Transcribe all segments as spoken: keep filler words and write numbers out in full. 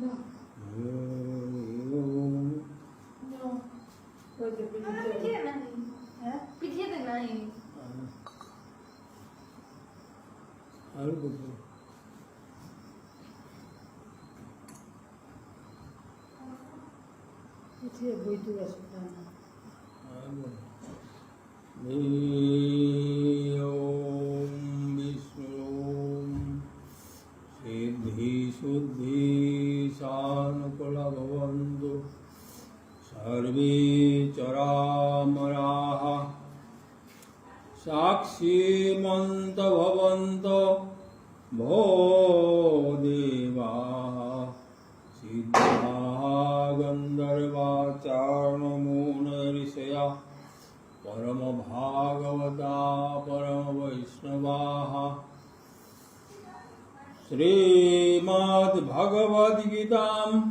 No. No. Oy, তো পিঠিয়ে দে না। হ্যাঁ? পিঠিয়ে দে না এই। আর বলবো। পিঠিয়ে বইতে আসে না। আর বলবো। ॐ विष्णु सिद्धि शुद्धि सानुकूल भवन्तु सर्वे चरामराः साक्षिमन्त भवन्तो भो देवाः सिद्धाः गन्धर्वाचार्यो मुनयः ऋषयः परम भागवता परम वैष्णवाः। श्रीमद्भगवद्गीतां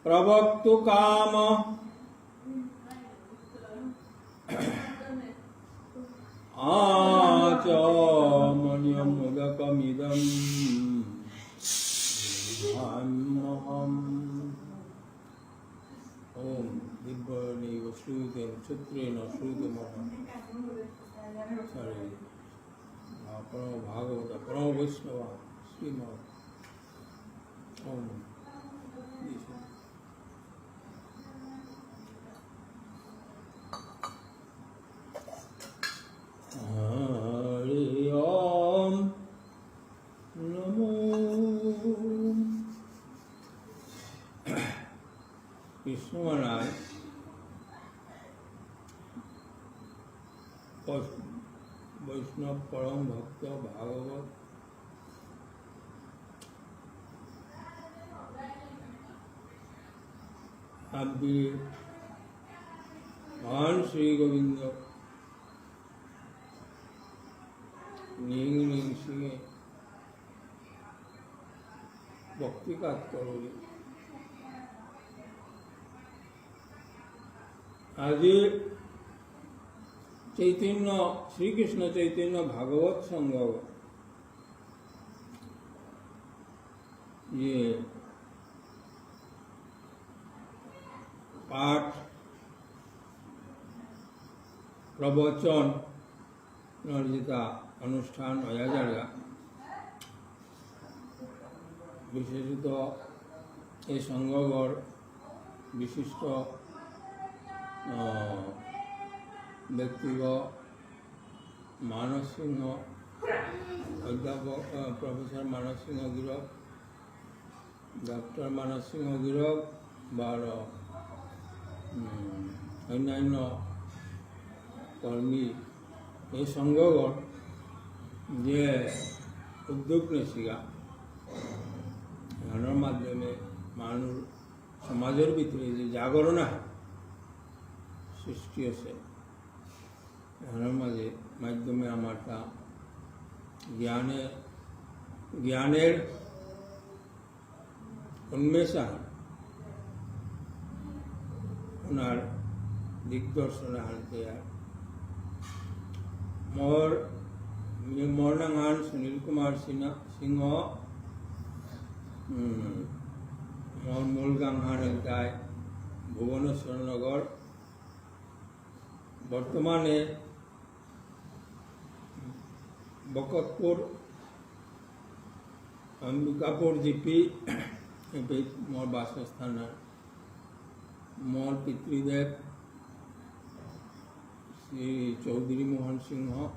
प्रवक्तुकाम आचमनीयमुदकमिदं ब्रह्महम्। ओम दिव्येन श्रुतेन सूत्रेण श्रुतमहम्। Sorry। परम भागवत, परम वैष्णव, श्रीमद्। ओम। हरि ओम नमो। কৃষ্ণ মহারাজ বৈষ-, বৈষ্ণব পরম ভক্ত ভাগবত আব্বি ভগবান শ্রী গোবিন্দ নিং নিং সিংহে ভক্তি কাজ করুরি। আজি চৈতন্য, শ্রীকৃষ্ণ চৈতন্য ভাগবত সংঘ যে পাঠ প্রবচন যেতা অনুষ্ঠান অয়া যারগা, বিশেষত এই সংঘগর বিশিষ্ট, আহ, ব্যক্তিগ মানস সিংহ, অধ্যাপক, আহ, প্রফেসর মানস সিংহ গিরক, ডক্টর মানস সিংহ গিরক, বারো, উম, অন্যান্য কর্মী এই সংঘগর যে উদ্যোগ নেসিগা, এহানর মাধ্যমে মানু সমাজর ভিতরে যে জাগরণ আহান সৃষ্টি অসে, এহানর মাঝে মাধ্যমে আমার তা জ্ঞানে, জ্ঞানের উন্মেষ আহান, ওনার দিগদর্শন আহান দেয়ার। মোর, মোর নাঙহান সুনীল কুমার সিনহা, সিংহ, উম, মোর মূল গাঙহান এলতাই ভুবনেশ্বর নগর। বর্তমানে বকতপুর, অম্বিকাপুর জিপি, এপেই মোর বাসস্থান। মোর পিতৃদেব শ্রী চৌধুরী মোহন সিংহ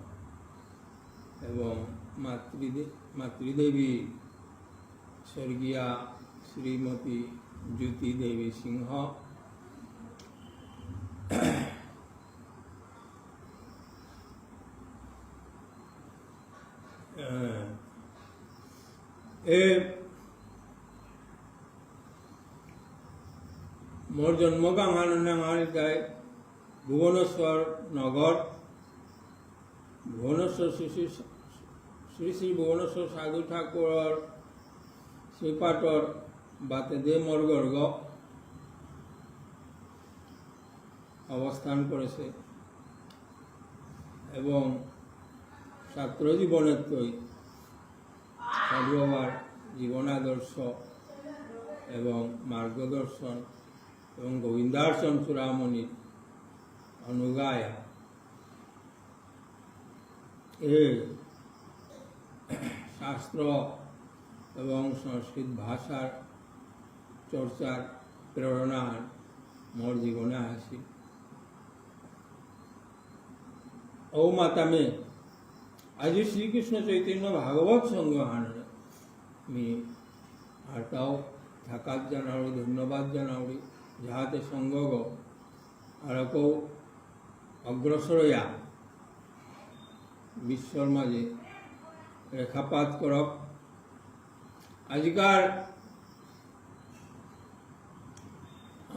এবং মাতৃদে-, মাতৃদেবী স্বর্গীয়া শ্রীমতী জ্যোতি দেবী সিংহ। এ, এ, মোর জন্ম গাঙহানর নাঙহান এলতাই ভুবনেশ্বর নগর। ভুবনেশ্বর শ্রী শ্রী, শ্রী শ্রী ভুবনেশ্বর সাধু ঠাকুরর শ্রীপাঠর বাতেদে মোর ঘরগ অবস্থান করেসে এবং ছাত্র জীবনেত্তই সাধু বাবার জীবন আদর্শ এবং মার্গদর্শন এবং গোবিন্দার্চন চূড়ামণির অনুগায়া এই শাস্ত্র এবং সংস্কৃত ভাষার চর্চার প্রেরণা মোর জীবনে আসে। ও মাতামে, আজি শ্রীকৃষ্ণ চৈতন্য ভাগবত সংঘ হানরে মি আরতাও থাকাত জানাউরি, ধন্যবাদ জানাউরি, যাহাতে সংঘগ আরকো অগ্রসর ইয়া বিশ্বর মাঝে রেখাপাত করক। আজিকার,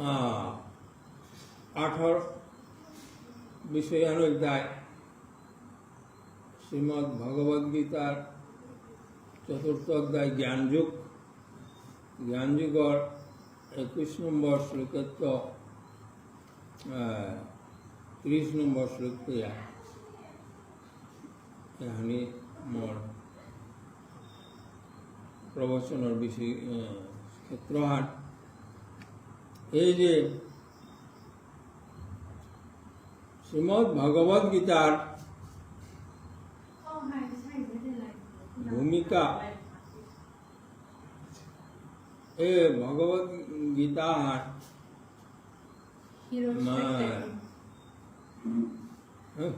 আহ, পাঠর বিষয় আনো অধ্যায় শ্রীমদ্ ভগবদ্ গীতার চতুর্থ অধ্যায় জ্ঞানযোগ। জ্ঞানযোগর একুশ নম্বর শ্লোকেত্ত, আহ, ত্রিশ নম্বর শ্লোক পেয়া এহানি মোর প্রবচনর বিষয়, আহ, ক্ষেত্রহান। এই যে শ্রীমদ্ ভগবদ্ গীতার ভূমিকা, এ ভগবদ্ গীতা হান মা-, হ্যাঁ?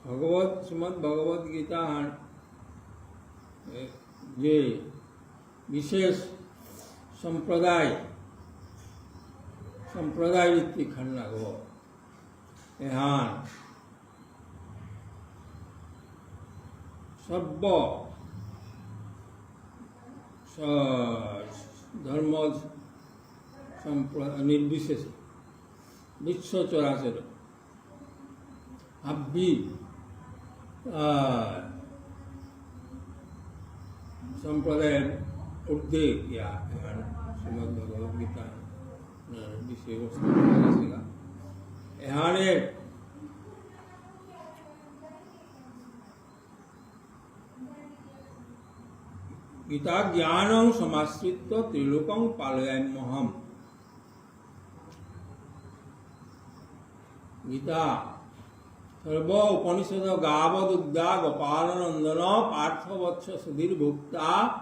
ভগবত, শ্রীমদ্ ভগবত গীতা হান, এ, যে বিশেষ সম্প্রদায়, সম্প্রদায় ভিত্তিক হান লাগব। এহান সর্ব স-, ধর্ম সম্প্র-, নির্বিশেষে বিশ্ব চরাচর হাব্বি, আহ, সম্প্রদায়র ঊর্ধ্বে গিয়া এহান শ্রীমদ্ ভগবদ্ গীতা, আহ, বিষয়বস্তু আসিলা। এহানে গীতা জ্ঞানং সমাশ্রিত্য ত্রিলোকং পালয়াম্যহম। গীতা সর্ব উপনিষদ গাব দুগ্ধা গোপাল নন্দন পার্থ বৎস সুধীর ভুক্তা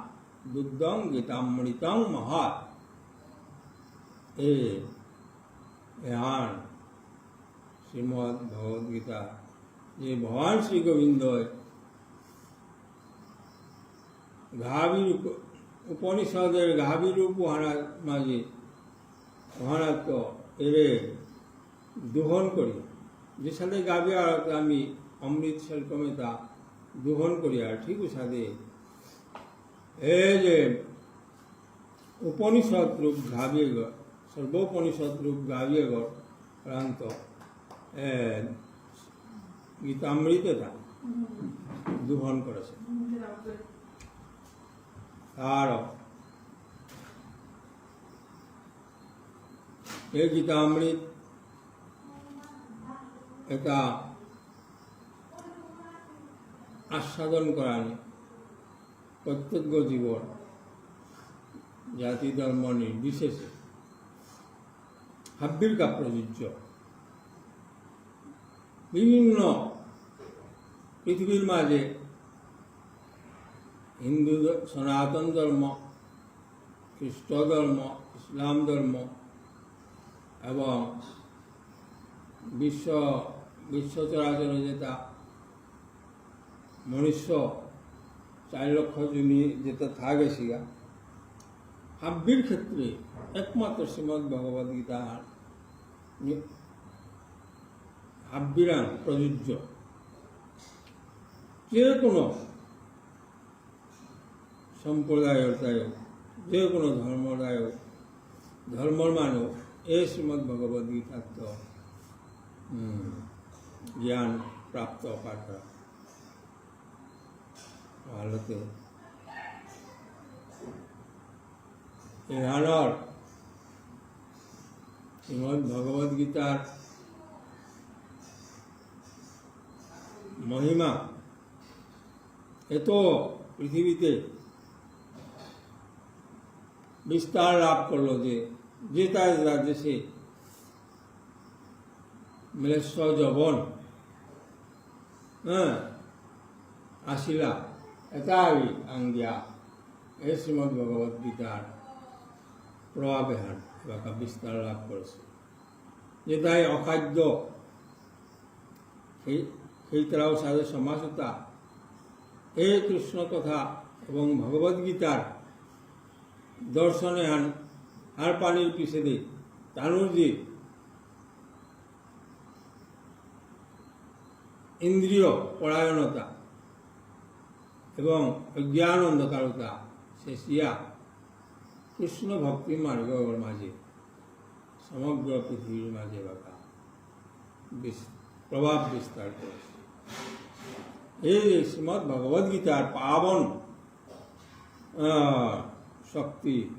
দুগ্ধং গীতামৃতং মহৎ। এ, এহান শ্রীমদ্ ভগবদ্ গীতা, যে ভগবান শ্রী গোবিন্দই গাভীর উপ-, উপনিষদের গাভীর রূপ ওহানার মাঝে, ওহানাত এরে দোহন করি, যে সাথে গাভী আর আমি অমৃত সেরকম এতা দোহন করি, আর ঠিক সাথে এই যে উপনিষদ রূপ গাভী এগর, সর্বোপনিষদ রূপ গাভী এগর প্রান্ত, এ, গীতামৃত এতা দোহন করেসে। আর এই গীতামৃত এতা আস্বাদন করানি প্রত্যেক জীবর জাতি ধর্ম নির্বিশেষে হাব্বিরকা প্রযোজ্য। বিভিন্ন পৃথিবীর মাঝে হিন্দু ধ-, সনাতন ধর্ম, খ্রিস্ট ধর্ম, ইসলাম ধর্ম এবং বিশ্ব, বিশ্ব চরাচরে যেতা মনুষ্য চার লক্ষ জুনি যেতা থাকেসিগা, হাব্বির ক্ষেত্রে একমাত্র শ্রীমদ্ ভগবদ্ গীতা নি-, হাব্বিরাং প্রযোজ্য। যে কোনো সম্প্রদায়র তাই হোক, যে কোনো ধর্মর তাই হোক, ধর্মর মানু এই শ্রীমদ্ ভগবদ্ গীতাত্ত, উম, জ্ঞান প্রাপ্ত পারতারা। ভারতে এহানর শ্রীমদ্ ভগবদ্ গীতার মহিমা এত পৃথিবীতে বিস্তার লাভ করলো, যে যেতা যেতা দেশে ম্লেচ্ছ যবন, হ্যাঁ, আসিলা, এতাই আঙ্গিয়া এই শ্রীমদ্ ভগবত গীতার প্রভাব এহান এবাকা বিস্তার লাভ করেসে। যেতাই অখাদ্য, সেই, সেইতারাও সাদে সমাজ হতা। এই কৃষ্ণ কথা এবং ভগবত গীতার দর্শন এহান হারপানির পিছেদে তানুর যে ইন্দ্রিয় পরায়ণতা এবং অজ্ঞান অন্ধকারতা শেষিয়া কৃষ্ণ ভক্তি মার্গর মাঝে সমগ্র পৃথিবীর মাঝে বাকা বিস-, প্রভাব বিস্তার করেসে। এই শ্রীমদ্ ভগবত গীতার পাবন, আহ, শক্তি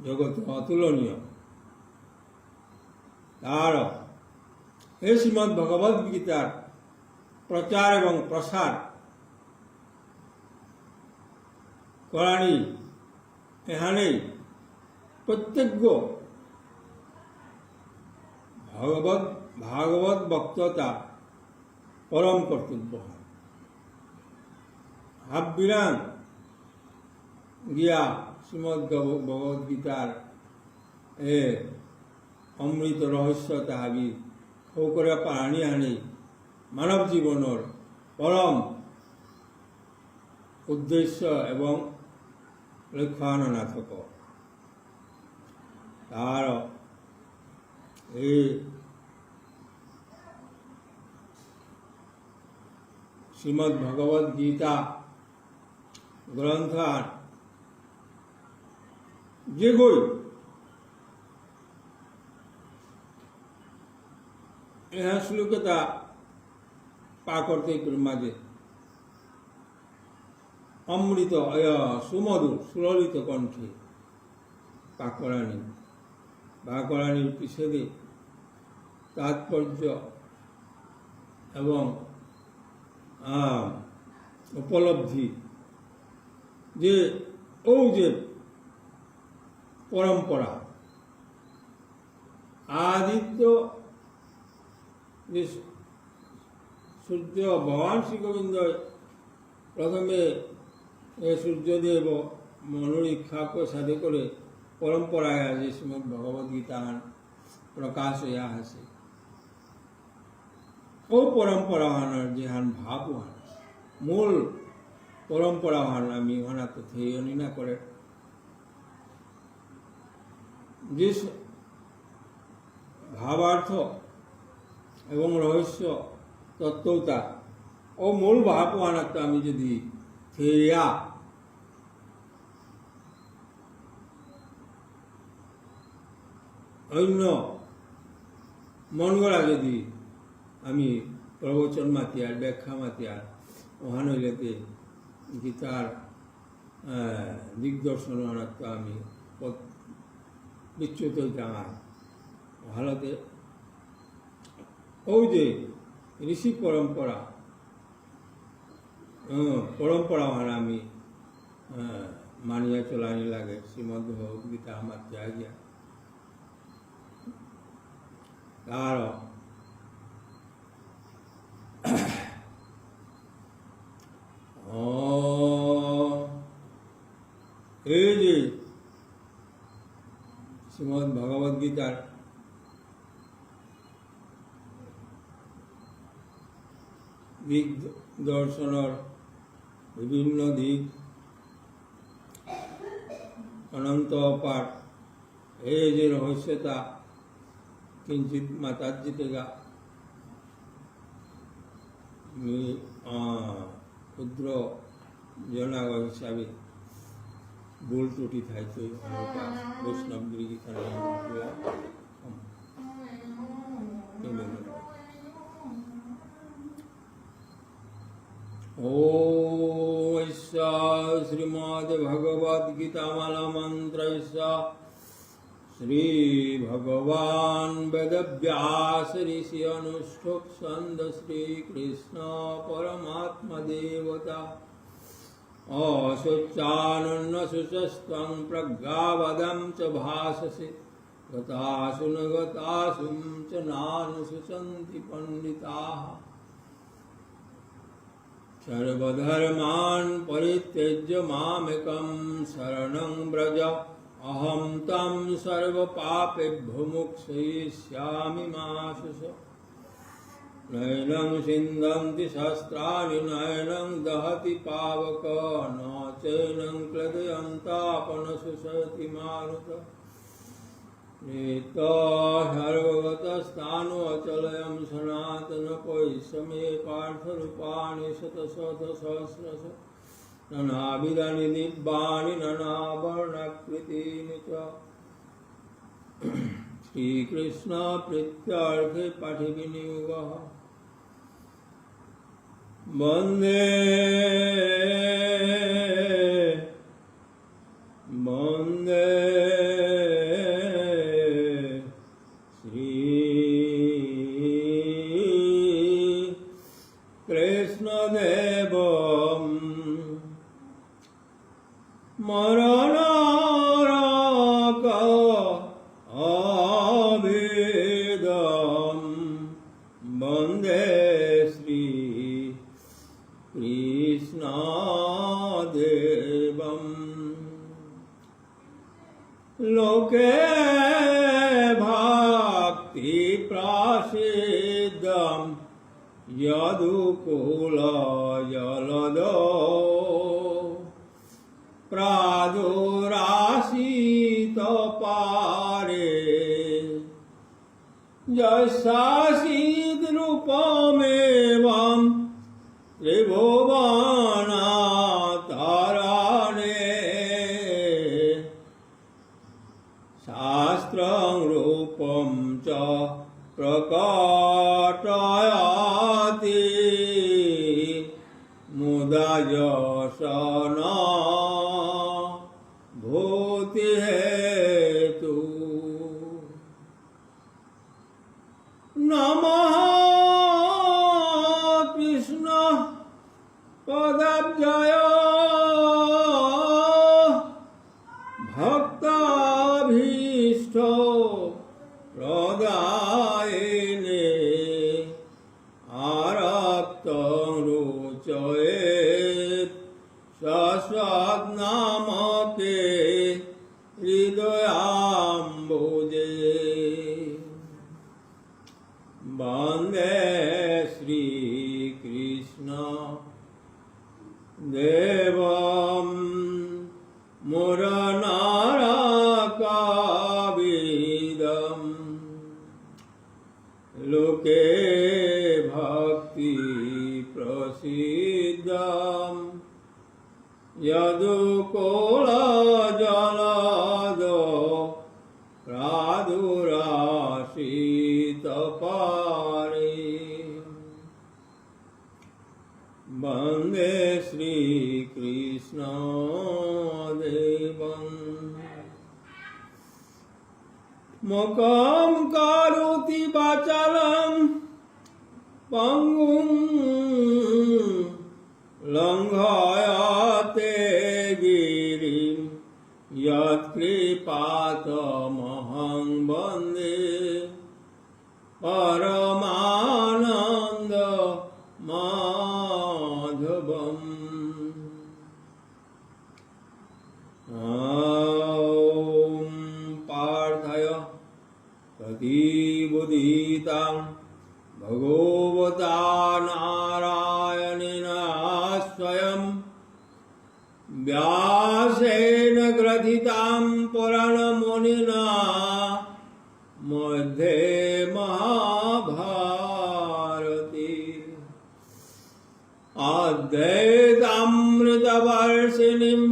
জগতে অতুলনীয়। তার এই শ্রীমদ্ ভগবত গীতার প্রচার এবং প্রসার করানি এহানেই প্রত্যেক ভাগবত, ভাগবত ভক্ততা পরম কর্তব্য হয়। হাব্বিরাং গিয়া শ্রীমদ্ ভগ-, ভগবত গীতার এ অমৃত রহস্য তাহাবি খৌ করে পারানি আনি মানব জীবনর পরম উদ্দেশ্য এবং লক্ষ্য আহান নাথক। তার এই শ্রীমদ্ ভগবত গীতা গ্রন্থ আর যেগই এহান শ্লোকতা পাকরতে মাঝে অমৃত, আহ, সুমধুর সুললিত কণ্ঠে পাকরানি, পাকরানির পিছেদে তাৎপর্য এবং, আহ, উপলব্ধি যে ও যে পরম্পরা আদিত্য যে সূর্য ভগবান শ্রী গোবিন্দ প্রথমে এ সূর্যদেব মনুর ইচ্ছাকে সাথে করে পরম্পরায় আজ শ্রীমদ্ ভগবত গীতা প্রকাশ হইয়া আছে। ও পরম্পরা হানার যেহান ভাব হান, মূল পরম্পরা হান আমি হানাত থেয়নি না করে যে স-, ভাবার্থ এবং রহস্য তত্ত্বতা ও মূল ভাব হানাত আমি যদি থেয়া অন্য মনগড়া যদি আমি প্রবচন মাতিয়ার, ব্যাখ্যা মাতিয়ার, ওহান হইলেতে গীতার, আহ, দিগদর্শন অনাত্ম আমি পথ বিচ্যুত হইতাম আর। ওহানতে ওই যে ঋষি পরম্পরা, আহ, পরম্পরা ওহান আমি, আহ, মানিয়া চলানি লাগে। শ্রীমদ্ ভগবত গীতা আমার ত্যাগিয়া। আর, ও, এই যে শ্রীমদ্ ভগবত গীতার দিক দর্শনর বিভিন্ন দিক অনন্ত অপার। এই যে রহস্যতা কিঞ্চিত মাতাত জিতেগা। মি, আহ, ক্ষুদ্র জনাগ হিসাবে ভুল ত্রুটি থাইতে আমরা বৈষ্ণব গিরি গীতা নিয়ে আমরা, হুম। ॐ श्रीमद्भगवद्गीतामालामन्त्रस्य श्रीभगवान् वेदव्यास ऋषि अनुष्ठुप् छन्द श्रीकृष्ण परमात्मा देवता। अशोच्यानन्वशोचस्त्वं प्रज्ञावादां च भाषसे। गतासु न गतासुं च नानुशोचन्ति पण्डिताः। सर्वधर्मान् परित्यज्य मामेकं शरणं व्रज। अहं त्वां सर्वपापेभ्यो मोक्षयिष्यामि मा शुच। नैनं छिन्दन्ति शस्त्राणि नैनं दहति पावक। न चैनं क्लेदयन्तापः न शोचयति मारुतः। नित्यः सर्वगतस्त्वां अचलोऽयं सनातनः। पश्य मे पार्थरूपाणि शतशतसहस्रशः। नानाविधानि दिव्यानि नानावर्णाकृतीनि च। श्रीकृष्णप्रीत्यर्थे पाठविनियोगः। वन्दे, वन्दे श्री कृष्णदेवं। मरणारक अभेदं वन्दे श्री कृष्णदेवम्। लोके भक्ति प्रसिद्धं यदुकुल जलदो प्रादुरासीत पारे। यस्यासीद् रूपमेवं त्रिभुवनतरणे। शास्त्रं रूपं च प्रकटयति मुदा यशोऽननुभूतिहेतु। नमः कृष्ण पदाब्जय भक्ताभीष्ट प्रदायिने। आरक्तं रोचयेत् सस्वद्नामके हृदयाम्बुजे। वन्दे श्रीकृष्ण देवं मुरनारकविदम्। लोके भक्ति प्रसिद्धं यदुकुल जलदो प्रादुरासीत पारे। वन्दे श्रीकृष्णदेवम्। मूकं करोति वाचालं पङ्गुं लङ्घयते गिरिं यत्कृपातमहं वन्दे परमानन्दमाधवम्। ॐ पार्थाय प्रतिबोधितं भगवता नारायणेन स्वयं व्यासेन ग्रथितं पुराणमुनिना मध्ये महाभारते अद्वैतामृतवर्षिणीं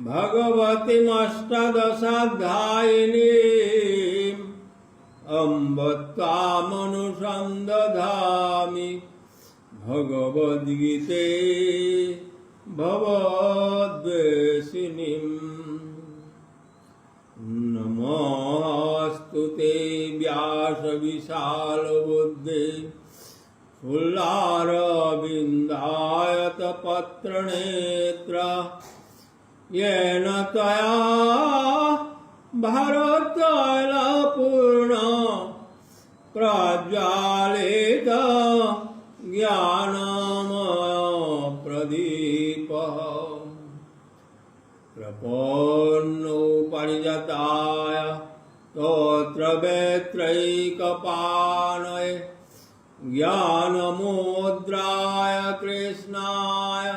भगवतीमष्टादशाध्यायिनीम् अम्ब त्वामनुसन्दधामि भगवद्गीते भवद्वेषिणीम्। नमोऽस्तु ते व्यास विशालबुद्धे उल्लारविन्दायतपत्रनेत्र येन तया भारतैलपूर्ण प्रज्वालित ज्ञानमय प्रदीपः। प्रपन्नोपारिजाताय तोत्रवेत्रैकपाणये ज्ञानमुद्राय कृष्णाय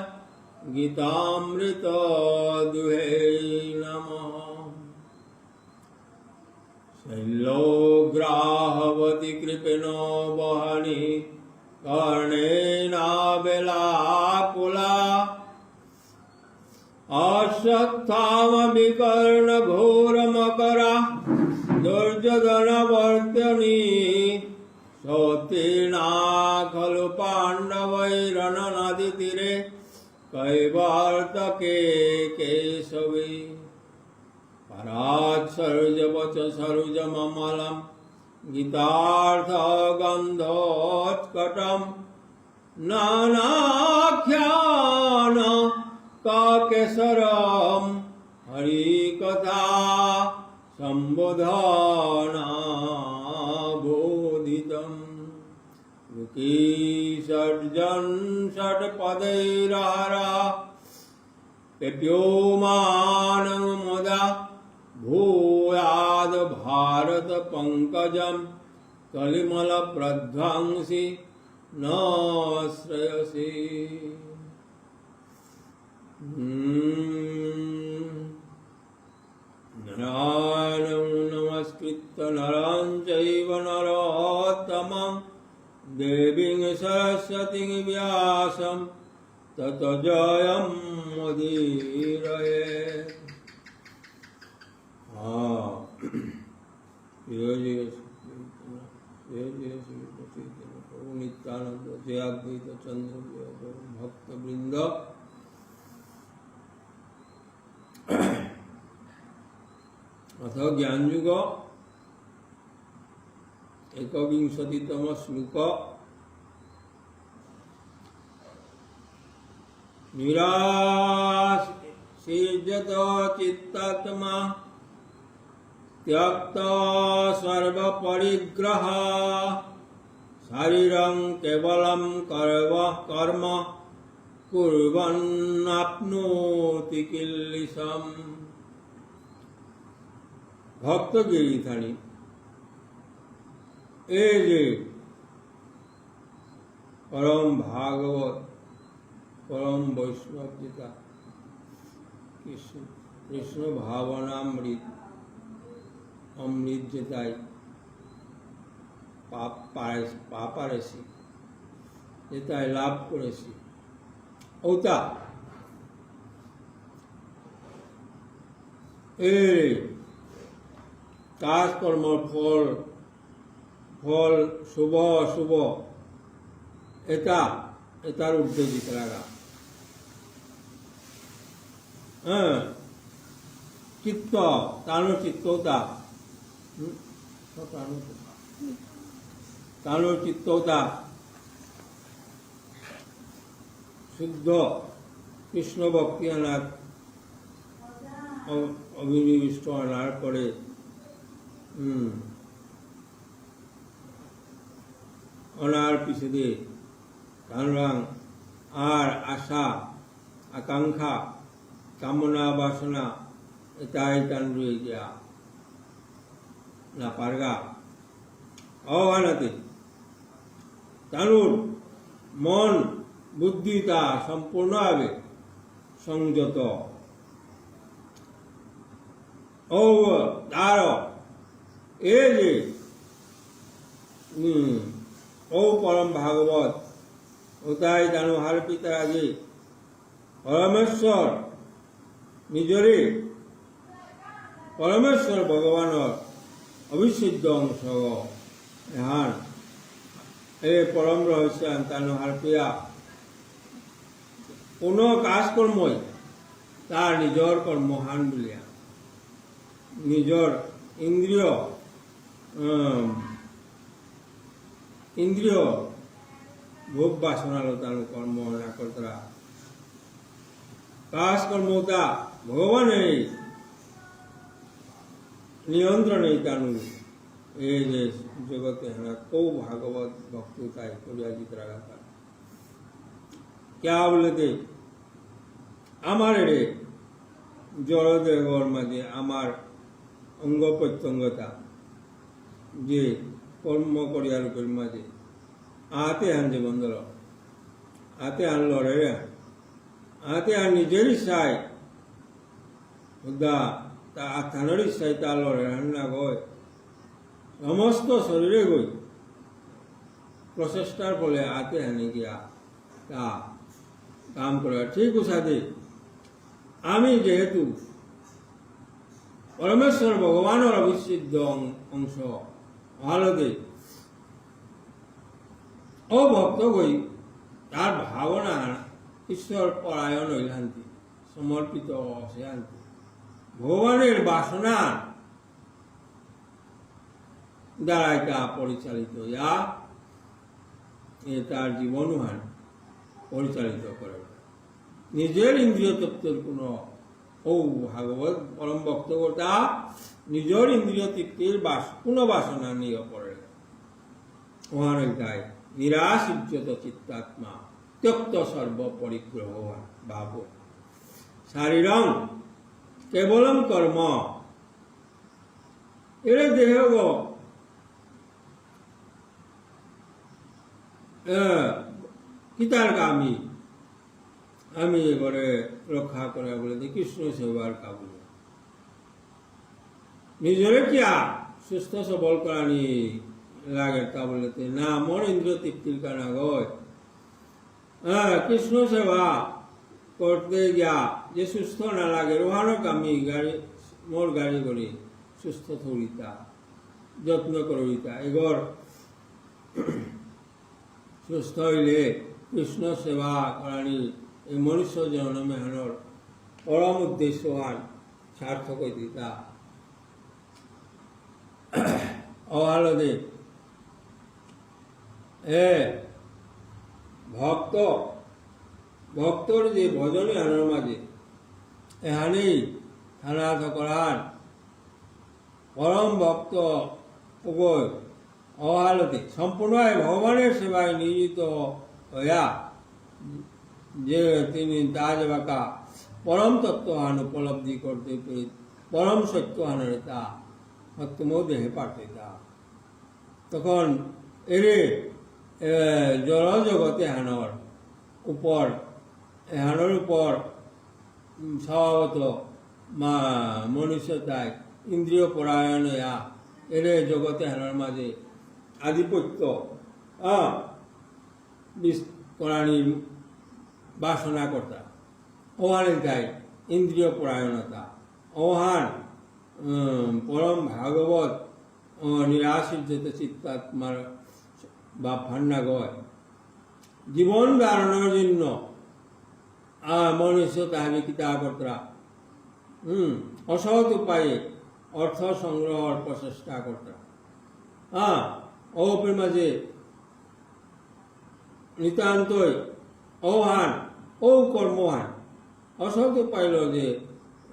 गीतामृतदुहे नमः। शैलोग्राहवती कृपणो वहनी कर्णेनावेलाकुला। अश्वत्थामविकर्णघोरमकरा दुर्योधनवर्तिनी। सोत्तीर्णा खलु पाण्डवैर्रणनदीतीरे कैवर्तके केशवे। परात्सर्यवचसरुजममलं गीतार्थगन्धोत्कटं नानाख्यान काकेसरं हरिकथा सम्बोधनाबोधितम्। गुकी षड्जन षट्पदैरहरः पेप्यमानं मुदा भूयाद् भारतपङ्कजं कलिमलप्रध्वंसी न श्रेयसी। हम्म। नारायणं नमस्कृत्य नरं चैव नरोत्तमं देवीं सरस्वतीं व्यासं ततो जयमुदीरयेत्। हाँ। जय जय श्री चैतन्य, जय जय श्री चैतन्य प्रभु नित्यानंद, जय अद्वैत चंद्र, जय प्रभु भक्तवृंद। अथ ज्ञानयोग, एकविंशतितम श्लोक। निराशीर्यत चित्तात्मा त्यक्त सर्वपरिग्रह। शरीरं केवलं कर्म, कर्म कुर्वन्नाप्नोति किल्बिषम्। ভক্ত গিরিথানি, এ যে পরম ভাগবত, পরম বৈষ্ণব যেতা কৃষ্ণ, কৃষ্ণ ভাবনামৃত, অমৃত যেতাই পা-, পারেসি, পা-, পারেসি, যেতাই লাভ করেসি, ওতা এই কাজকর্মর ফল, ফল শুভ অশুভ, এতা, এতার ঊর্ধ্বে জিতরাগা। হ্যাঁ, চিত্ত, তানুর চিত্ততা। হুম? তানুর চিত্ততা। শুদ্ধ কৃষ্ণ ভক্তি আনার অ-, অভিনিবিষ্ট আনার পরে, হুম, অনার পিছেদে তানুরাং আর আশা, আকাঙ্ক্ষা, কামনা, বাসনা, এতাই তানুরে দিয়া না পারগা। অহানাতে তানুর মন বুদ্ধিতা সম্পূর্ণভাবে সংযত। ও তার এ যে, উম, ও পরম ভাগবত, ওতাই তানু হারপিতারা যে পরমেশ্বর নিজরে পরমেশ্বর ভগবানর অবিচ্ছেদ্য অংশ এহান। এ পরম রহস্য আন তানু হারপিয়া কোনো কাজকর্মই তার নিজর কর্মহান বুলিয়া, নিজর ইন্দ্রিয়, উম, ইন্দ্রিয় ভোগ বাসনালো তানু কর্ম না করতারা। কাজ কর্মতা ভগবানই নিয়ন্ত্রণে তানু। এই যে জগতে হানা কৌ ভাগবত ভক্ত তাই করিয়া জিতরা গাথা। কিয়া বুলতে, আমার এরে জড় দেহর মাঝে আমার অঙ্গ প্রত্যঙ্গতা যে কর্ম করিয়ার উপর মাঝে আতে হান যে বন্ধল, আতে হান লড়ে রে, আতে হান নিজের ইচ্ছায়, উদা তা আথানোর ইচ্ছায় তা লড়ে হান না গয়, সমস্ত শরীরে গই প্রচেষ্টার ফলে আতে হানি গিয়া তা কাম করে। ঠিক উসাদে আমি যেহেতু পরমেশ্বর ভগবানর অবিচ্ছেদ্য অং-, অংশ, ভালো দে, ও ভক্ত গই, তার ভাবনা ঈশ্বর পরায়ণ হইল শান্তি, সমর্পিত অসে শান্তি। ভগবানের বাসনা দ্বারা এটা পরিচালিত, ইয়া, এ তার জীবনহান পরিচালিত করে। নিজের ইন্দ্রিয় তৃপ্তির কোনো, ও ভাগবত পরম ভক্ত কর্তা, নিজের ইন্দ্রিয় তৃপ্তির বাস-, কোনো বাসনা নেই অপরের। ওহান এটাই নিরাশিষ্যত চিত্তাত্মা, ত্যক্ত সর্ব পরিগ্রহ ভাব। শারীরং কেবলম কর্ম, এরে দেহগ, এ, কিতার কামি, আমি এবারে রক্ষা করে বলে যে কৃষ্ণ সেবার কাবুল। নিজরে কিয়া সুস্থ সবল করানি লাগে তা বলতে না, মোর ইন্দ্রিয় তৃপ্তির কারণ গয়। হ্যাঁ, কৃষ্ণ সেবা করতে গিয়া যে সুস্থ না লাগে, রোহানো কামি গাড়ি, মোর গাড়ি করি সুস্থ থৌরিতা, যত্ন করুরিতা। এগর সুস্থ হইলে কৃষ্ণ সেবা করানি এই মনুষ্য জন্মে হানর পরম উদ্দেশ্য হান সার্থক হইতে তা। অহালদে, এ, ভক্ত, ভক্তর যে ভজন এহানর মাঝে, এহানেই থানা থকরান, পরম ভক্ত উগয়, অহালতে সম্পূর্ণ হয় ভগবানের সেবায় নিয়োজিত হইয়া যে তিনি তা যেবাকা পরম তত্ত্বহান উপলব্ধি করতে পেরে পরম সত্যহানরে তা সত্যম দেহে পাঠে তা। তখন এরে, এ, জড় জগতে হানর উপর, এহানর উপর, উম, স্বভাবত মা-, মনুষ্য তাই ইন্দ্রিয় পরায়ণ হইয়া এরে জগতে হানর মাঝে আধিপত্য, আ, বিস-, করানি বাসনা করতা। ওহান তাই ইন্দ্রিয় পরায়ণতা। ওহান, উম, পরম ভাগবত, ও, নিরাশিত চিত্তাত্মার বা ফান্না গয়। জীবন ধারণের জন্য, আ, মনুষ্য তাহাবি কিতা করতরা। হুম, অসৎ উপায়ে অর্থ সংগ্রহর প্রচেষ্টা করতরা। হ্যাঁ, ও প্রেমা যে নিতান্তই ওহান, ও কর্মহান, অসৎ উপায়লো যে,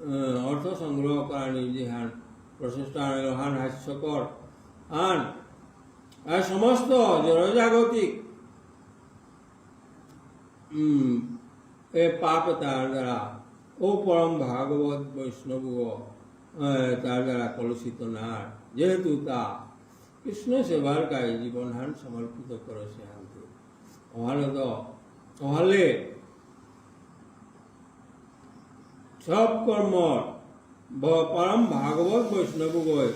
আহ, অর্থ সংগ্রহ করানি যেহান প্রচেষ্টা ওহান হাস্যকর, আন, আর সমস্ত জড়জাগতিক, উম, এ পাপ তার দ্বারা, ও পরম ভাগবত বৈষ্ণব, আহ, তার দ্বারা কলুষিত না, যেহেতু তা কৃষ্ণ সেবার কাই জীবনহান সমর্পিত করেসে হানতে। ওহালে তো, ওহালে সব কর্ম ব-, পরম ভাগবত বৈষ্ণব গই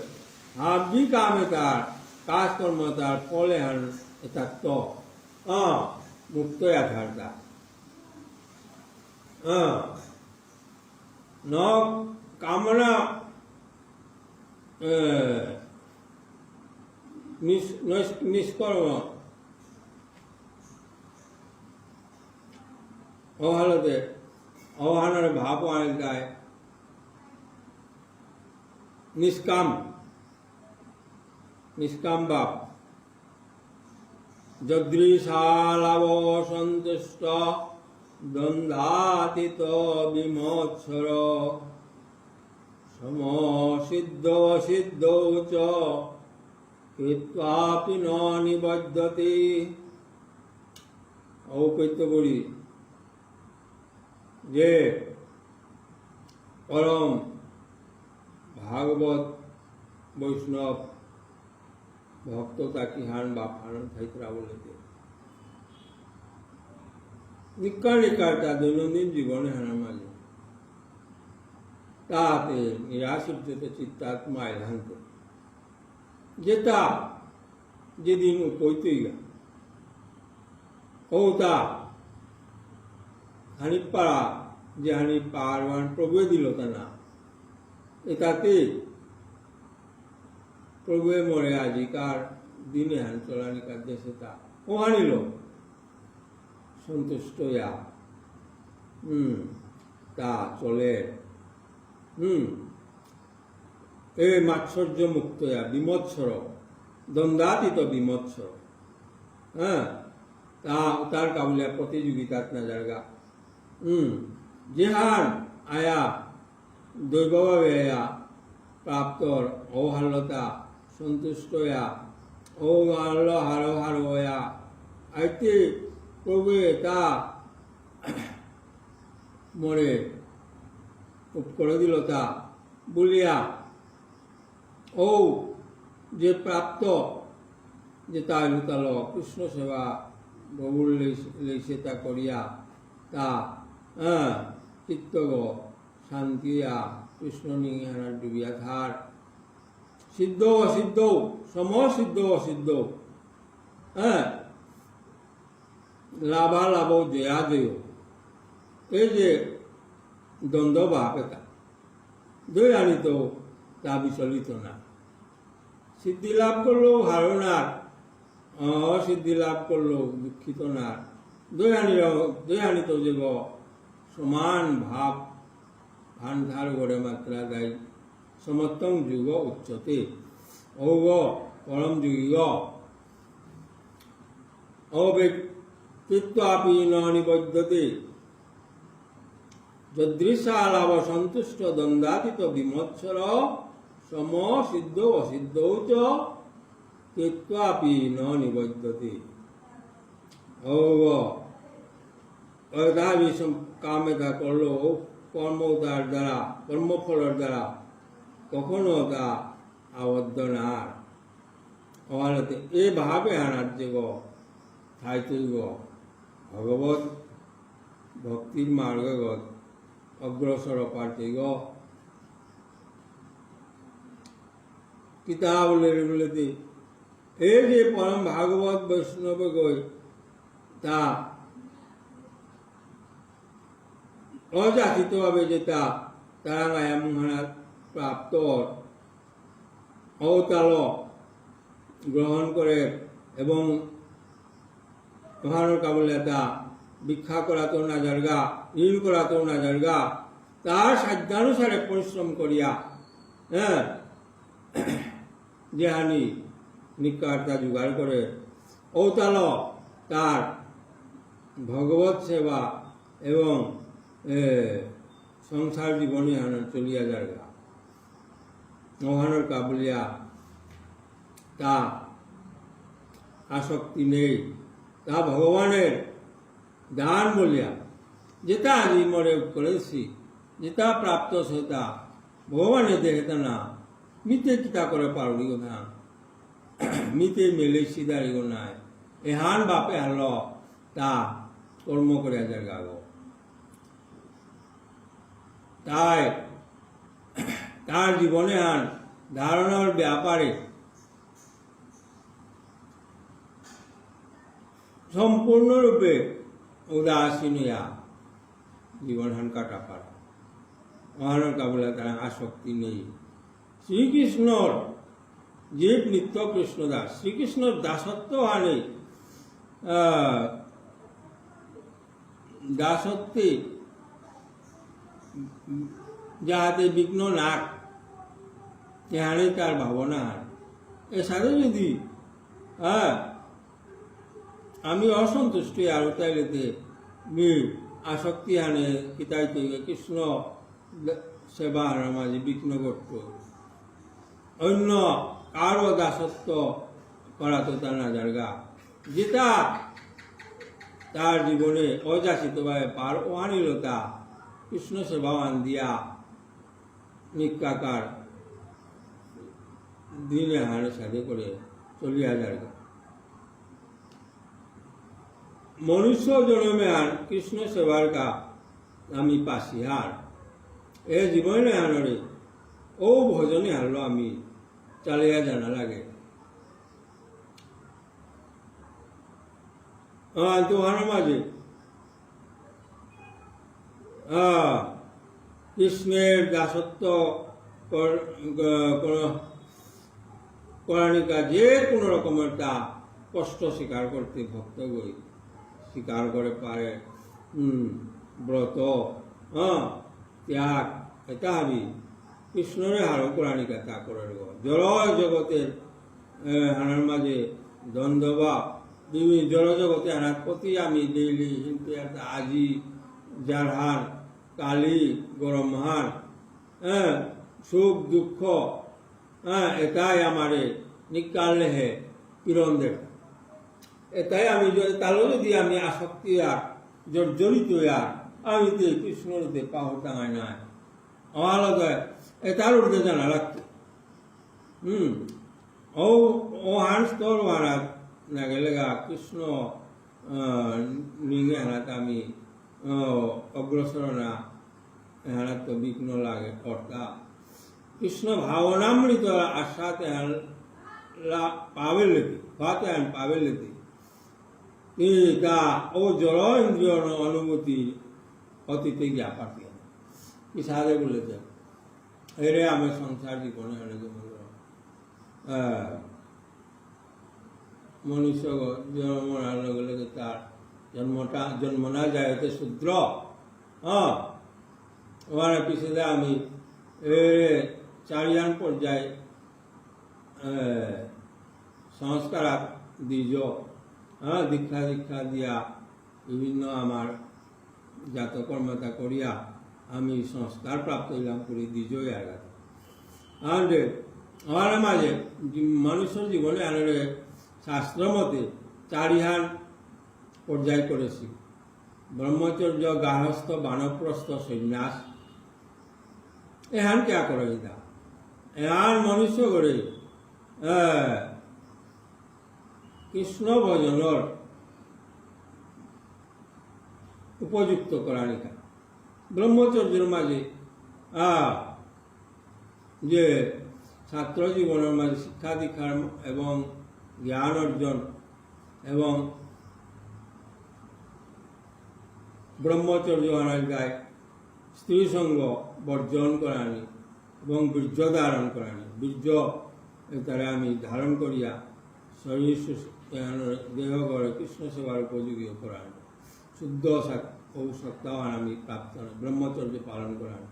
হাবি কামে তার, কাজ কর্ম তার ফলে হান এতাত্ত, আহ, মুক্ত আধার তা। আহ, ন কামনা, এ, নিস-, নৈস-, নিষ্কর্ম। অহালতে, অহানর ভাব আনে যায়। নিষ্কাম, নিষ্কাম ভাব। যদৃশালাভঃ সন্তুষ্ট দ্বন্দ্বাতীত বিমৎসর। সমসিদ্ধৌ অসিদ্ধৌ চ কৃত্বাপি ন নিবধ্যতে। ঔ কইতে বলি যে পরম ভাগবত বৈষ্ণব ভক্ত তা কিহান বাপ হান থাইতরা বুলতে। নিকার নিকার তা দৈনন্দিন জীবনে হানা মাঝে। তাতে নিরাশিত চিত্তাত্মা এলান্তে। যেতা যেদিন কইতেইগা। ঔতা খানি পারা যে হানি পারওয়ান প্রভুয়ে দিল তা না। এতাতে প্রভুয়ে মোরে আজিকার দিনে হান চলানি কাদ্দেশে তা। ও হানিল সন্তুষ্ট ইয়া। হুম, তা চলে। হুম, এ মাৎসর্য মুক্ত ইয়া, বিমৎসর, দ্বন্দ্বাতীত বিমৎসর। হ্যাঁ, তা উতার কাবুলিয়া প্রতিযোগিতাত না জায়গা। হুম, যেহান আয়া দৈবভাবে আয়া প্রাপ্তর ঔহাল্যতা সন্তুষ্ট ইয়া, ঔহাল্য হারো হারো ইয়া, আইতে প্রভু তা মোরে উপকরে দিল তা বুলিয়া, ঔ যে প্রাপ্ত যে তাই লুকালো কৃষ্ণ সেবা বহুল লেইসে তা করিয়া তা, হ্যাঁ, চিত্তগ শান্তিয়া কৃষ্ণ নিহারা ডুবিয়া থার। সিদ্ধ অসিদ্ধ, সমসিদ্ধ অসিদ্ধ, হ্যাঁ, লাভালাভ জয়া জয়। এই যে দ্বন্দ্ব ভাব এটা, জয় আনিত তা বিচলিত না। সিদ্ধি লাভ করলেও হারো না, অসিদ্ধি লাভ করলেও দুঃখিত না। জয় আনিল, জয় আনিত যে গ সমান ভাব ভান্ডার গড়ে মাত্রা দেয়। সমত্বং যোগ উচ্যতে। ঔগ পরম যোগীগ। অবেক কৃত্বাপি ন নিবধ্যতে। যদৃশালাভ সন্তুষ্ট দ্বন্দ্বাতীত বিমৎসর। সমসিদ্ধ অসিদ্ধ চ কৃত্বাপি ন নিবধ্যতে। ঔগ অর্থাৎ এই সব কাম এটা করলো, কর্ম তার দ্বারা, কর্মফলর দ্বারা কখনো তা আবদ্ধ না। অহানতে এভাবে হানার যে গ, থাইতই গ, ভগবত ভক্তির মার্গ গ, অগ্রসর পারতই গ। কিতা বুলে রে বুলতে, এই যে পরম ভাগবত বৈষ্ণব গই, তা অযাচিতভাবে যেতা তারা মায়া মোহনাত প্রাপ্ত অর, অতালো গ্রহণ করে এবং মহানর কাবুলে তা ভিক্ষা করাতো না জারগা, ঋণ করাতো না জারগা, তার সাধ্যানুসারে পরিশ্রম করিয়া, হ্যাঁ, যেহানি নিকারতা জোগাড় করে, ঔতালো তার ভগবত সেবা এবং, এ, সংসার জীবন এহান চলিয়া যারগা। অহানর কাবুলিয়া তা আসক্তি নেই, তা ভগবানের দান বলিয়া, যেতা আজি মরে করেছি, যেতা প্রাপ্ত সেতা ভগবানে দেহেতা না, মিতে কিতা করে পারুরি কথা, মিতে মেলে সিদারি নাই, এহান বাপে হাল তা কর্ম করে যারগা গো। তাই তার জীবন এহান ধারণার ব্যাপারে সম্পূর্ণরূপে উদাসীন হইয়া জীবনহান কাটা পারে। অহানর কাবুলে তার আসক্তি নেই। শ্রীকৃষ্ণর যে নিত্য কৃষ্ণ দাস, শ্রীকৃষ্ণর দাসত্ব হানে, আহ, দাসত্বে যাহাতে বিঘ্ন না, এহানে তার ভাবনা হান। এসাদে যদি, হ্যাঁ, আমি অসন্তুষ্ট আর উতাইলেতে মি আসক্তি হানে কিতাই তৈবে কৃষ্ণ সেবা হানার মাঝে বিঘ্ন ঘটতো। অন্য কারো দাসত্ব করাতো তা না জারগা। যেটা তার জীবনে অযাচিতভাবে পার ওহানিলতা কৃষ্ণ সেবা আন দিয়া নিকাকার দিনে হারে সাদে করে চলিয়া যারগা। মনুষ্য জনমে আর কৃষ্ণ সেবার কা আমি পাসিহার। এ জীবনে আনরে ও ভজনে হারলো আমি চালিয়া জানা লাগে। আহ, তো হানো মাঝে, আহ, কৃষ্ণের দাসত্ব কর-, গ-, কর-, করানিকা যে কোনো রকমের তা কষ্ট স্বীকার করতে ভক্ত গই স্বীকার করে পারে। হুম, ব্রত, হ্যাঁ, ত্যাগ, এটা হাবি কৃষ্ণরে হারৌ করানিকা তা করের গো। জড় জগতের, এ, হানার মাঝে দ্বন্দ্ব বা বিভিন্ন জড় জগতে হানার প্রতি আমি ডেইলি হিনতে একটা আজি যার হার, কালি, গরম হার, হ্যাঁ, সুখ দুঃখ, হ্যাঁ, এটাই আমারে নিকাললে হে পীড়ন দেবে। এটাই আমি যদি, তাহলে যদি আমি আসক্তি আর জর্জরিত আর আমি তো কৃষ্ণর যে পাহর টাঙায় নাই, আমার লগে এটার ঊর্ধ্বে জানা লাগতো। হুম, ও, ও হান স্তর মহারাজ না গেলে গা কৃষ্ণ, আহ, নিঙে হানাত আমি, আহ, অগ্রসর না, এহানাত তো বিঘ্ন লাগে, অর্থাৎ কৃষ্ণ ভাবনামৃত আস্বাদ এহান লা-, পাবেলেতি, ভাত এহান পাবেলেতি। তি তা ও জড় ইন্দ্রিয় অনুভূতি অতীতে গিয়া পাতি। কিসাদে বুলতে, এরে আমি সংসার জীবনে অনেক মঙ্গল। আহ, মনুষ্য জন্ম অনার লগে লগে তার জন্মটা, জন্ম না যায় হতে শূদ্র। হ্যাঁ, ওখানে পিছনে আমি এ চারিয়ান পর্যায়ে, এ, সংস্কার আত দিজ, হ্যাঁ, দীক্ষা দীক্ষা দিয়া বিভিন্ন আমার জাতকর্মতা করিয়া আমি সংস্কার প্রাপ্ত হইলাম পুরি দ্বিজয় আগাতে। আর আমার মাঝে জী-, মানুষের জীবনে আনরে শাস্ত্র মতে চারিহান পর্যায় করেছি। ব্রহ্মচর্য, গার্হস্থ্য, বানপ্রস্থ, সন্ন্যাস। এহান কে করে দিতা? এহান মনুষ্য করে, এ, কৃষ্ণ ভজনর উপযুক্ত করানিকা। ব্রহ্মচর্যর মাঝে, আ, যে ছাত্র জীবনর মাঝে শিক্ষা দীক্ষার এবং জ্ঞান অর্জন এবং ব্রহ্মচর্য অনার গায়ে স্ত্রী সঙ্গ বর্জন করানি এবং বীর্য ধারণ করানি। বীর্য এতারে আমি ধারণ করিয়া শরীর সুস-, দেহ গড়ে কৃষ্ণ সেবার উপযোগী করানি। শুদ্ধ সত-, ও সত্তাহান আমি প্রাপ্ত, ব্রহ্মচর্য পালন করানি।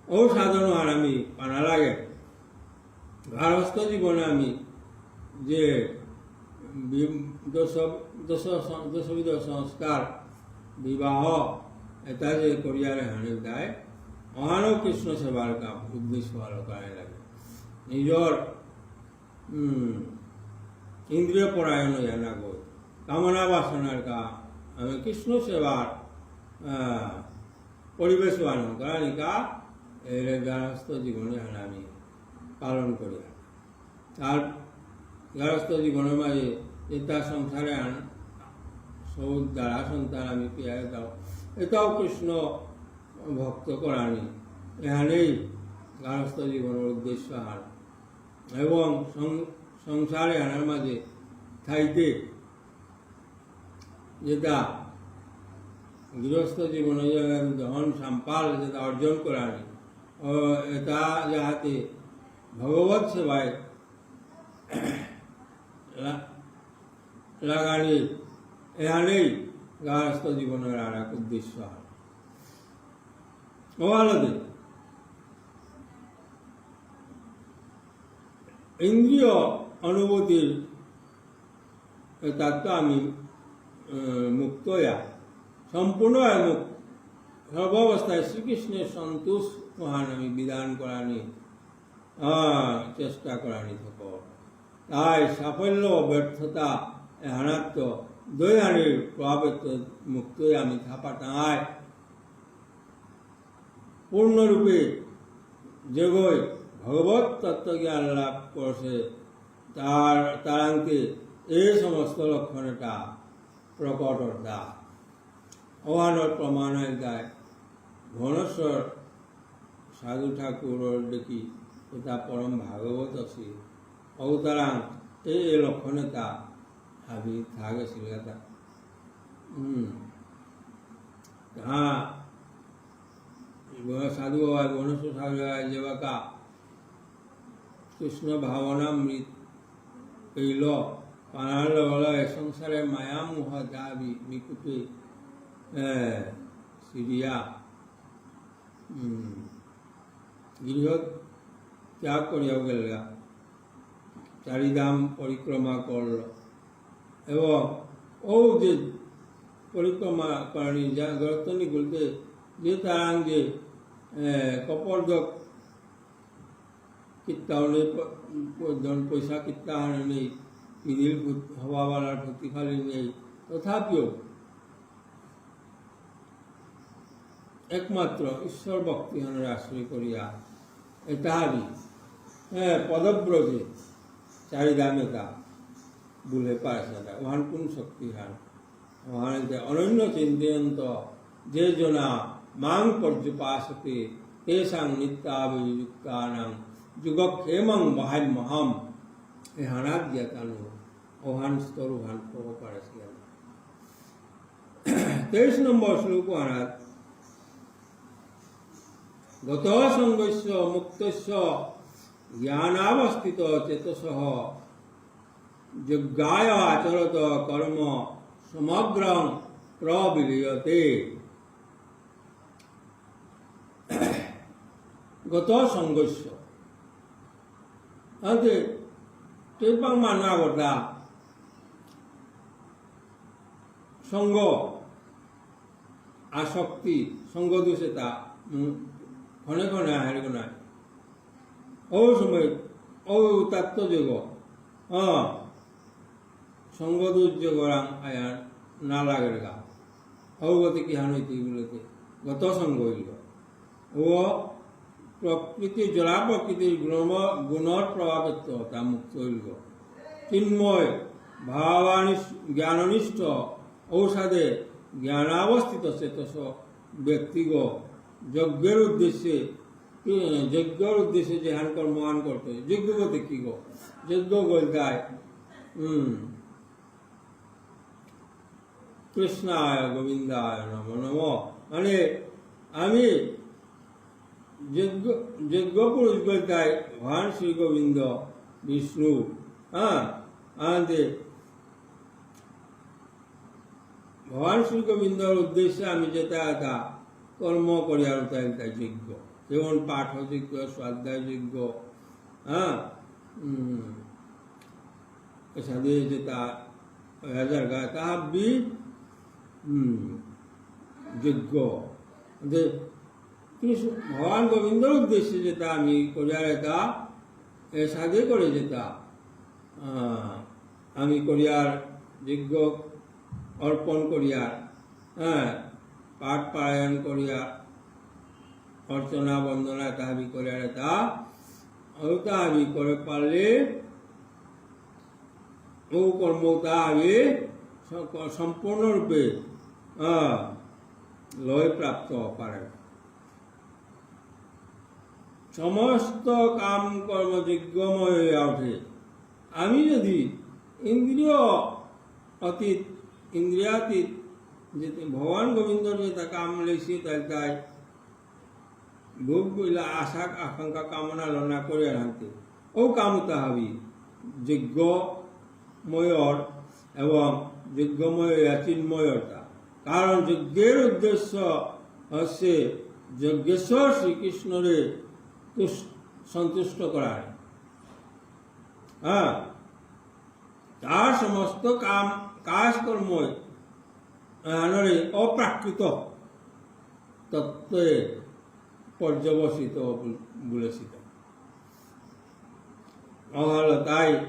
ও সাধন আর আমি পানা লাগে। গার্হস্থ্য জীবনে আমি যে বি-, দশ, দশ, দশবিধ সংস্কার, বিবাহ, এটা যে করিয়ারে হানি দেয়, অহানও কৃষ্ণ সেবার কাম উদ্দেশ্য ভালো করে লাগে। নিজর, উম, ইন্দ্রিয় পরায়ণ হইয়া না গো, কামনা বাসনার কা, আমি কৃষ্ণ সেবার, আহ, পরিবেশ বানান করানিকা, এর গার্হস্থ্য জীবনে হান আমি পালন করি। তার গার্হস্থ্য জীবনের মাঝে এটা সংসারে আন, সৌ দ্বারা সন্তান আমি পেয়ে দাও, এটাও কৃষ্ণ ভক্ত করানি, এখানেই গার্হস্থ্য জীবনের উদ্দেশ্য হান। এবং সং-, সংসারে আনার মাঝে থাইতে যেটা গৃহস্থ জীবনে যে ধন সম্পদ যেটা অর্জন করানি, ও, এটা যাহাতে ভগবত সেবায় লা-, লাগানি, এহানেই গৃহস্থ জীবনের আর এক উদ্দেশ্য হয়। ও আলাদা ইন্দ্রিয় অনুভূতির তাত্ত আমি, আহ, মুক্ত ইয়া, সম্পূর্ণ ইয়া মুক্ত, সর্বাবস্থায় শ্রীকৃষ্ণের সন্তোষ মহান আমি বিধান করানি, আহ, চেষ্টা করানি থাকো। তাই সাফল্য ব্যর্থতা এহানাত্ত দৈহানির প্রভাবেত্ত মুক্ত ইয়া আমি থাপা তাই। পূর্ণরূপে যেগই ভগবত তত্ত্বজ্ঞান লাভ করছে, তার, তারাংতে এই সমস্ত লক্ষণ এটা প্রকট অর্থা। অহানর প্রমাণ হয়ে যায়, ভুবনেশ্বর সাধু ঠাকুরর দেখি এটা পরম ভাগবত আছে, অবতারাং এই, এই লক্ষণ এটা হাবি থাকেছিল এটা। হুম। হ্যাঁ, সাধু বাবা, ভুবনেশ্বর সাধু বাবা যেবাকা কৃষ্ণ ভাবনামৃত পেইল, পানার লগে লগে সংসারে মায়া মোহ দাবি নিকুপে, এ, সিরিয়া, উম, গৃহ ত্যাগ করিয়া গেলগা। চারিধাম পরিক্রমা করল। এবং ও যে পরিক্রমা করানি যা গরতনি বলতে যে তারাং যে, এ, কপর্দক কিত্তাও নেই, প-, প-, ধন পয়সা কিত্তা হানে নেই, পিদিল ফুত-, হওয়াওয়ালার প্রতিফলে নেই। তথাপিও একমাত্র ঈশ্বর ভক্তি হানরে আশ্রয় করিয়া এতাহারি, হ্যাঁ, পদব্রজে চারিধাম এতা বুলে পারছে না। ওহান কোন শক্তি হান? ওহান যে অনন্য চিন্তয়ন্ত যে জনা মাং পর্যুপাসতে তেষাং নিত্যাভিযুক্তানাং যোগক্ষেমং বহাম্যহম। এহানাত জ্ঞাতানু ওহান স্তর ওহান প্রভু পারছে না। তেইশ নম্বর শ্লোক আনাত, গত সঙ্গস্য মুক্তস্য জ্ঞানাবস্থিত চেতসঃ যোগ্যায় আচরত কর্ম সমগ্রং প্রবিলীয়তে। গত সঙ্গস্য। আতে, টেপাং মানা কথা। সঙ্গ, আসক্তি, সঙ্গ দোষ এতা, উম, ক্ষণে ক্ষণে আহের গুণায়। ও সময়, ও তাত্ত্ব যোগ, হ্যাঁ, সঙ্গ দোষ যোগরাং আয়া না লাগের গা। ও গতি কি হান হইতে বলতে, গত সঙ্গ হইল। ও প্রকৃতি, জড়া প্রকৃতির গুণ-, গুণর প্রভাবেত্ত তা মুক্ত হইল। চিন্ময়, ভাবানিষ্ঠ, জ্ঞাননিষ্ঠ, ঔসাদে জ্ঞানাবস্থিত চেতস ব্যক্তিগ যজ্ঞের উদ্দেশ্যে, এ, যজ্ঞের উদ্দেশ্যে যেহান কর্মহান করতে, যজ্ঞ বলতে কি গো? যজ্ঞ বলতে হয়, হুম, কৃষ্ণায় গোবিন্দায় নমো নমঃ। মানে আমি যজ্ঞ, যজ্ঞ পুরুষ বলতে হয় ভগবান শ্রী গোবিন্দ, বিষ্ণু, হ্যাঁ, আমাদের ভগবান শ্রী গোবিন্দর উদ্দেশ্যে আমি যেতা এতা কর্ম করিয়ার তাই তাই যজ্ঞ, যেমন পাঠ যজ্ঞ, স্বাধ্যায় যজ্ঞ, হ্যাঁ, উম, এসাদে যেতা হাজার গা তা হাবি, উম, যজ্ঞ। যে কৃষ্ণ, ভগবান গোবিন্দর উদ্দেশ্যে যেতা আমি করিয়ার এতা, এসাদে করে যেতা, আহ, আমি করিয়ার যজ্ঞ অর্পণ করিয়ার, হ্যাঁ, পাঠ পারায়ণ করিয়ার, অর্চনা বন্দনা এতা আমি করিয়ার এতা, ওতা আমি করে পারলে ও কর্মতা আমি স-, সম্পূর্ণরূপে, আহ, লয় প্রাপ্ত পারে। সমস্ত কাম কর্ম যজ্ঞময় হইয়া ওঠে। আমি যদি ইন্দ্রিয় অতীত, ইন্দ্রিয়াতীত, যে ভগবান গোবিন্দর যেতা কাম লেসি তাই তাই ভোগ কইলা আশা আকাঙ্ক্ষা কামনা লনা করে আনতে। ও কামতা হাবি যজ্ঞময়র এবং যজ্ঞময় চিন্ময়তা। কারণ যজ্ঞের উদ্দেশ্য হচ্ছে যজ্ঞেশ্বর শ্রীকৃষ্ণরে তুষ-, সন্তুষ্ট করার। হ্যাঁ, তার সমস্ত কাম, কাজকর্মই, আহ, নরে অপ্রাকৃত তত্ত্বে পর্যবসিত বল-, বলেছিল। অহানলো তাই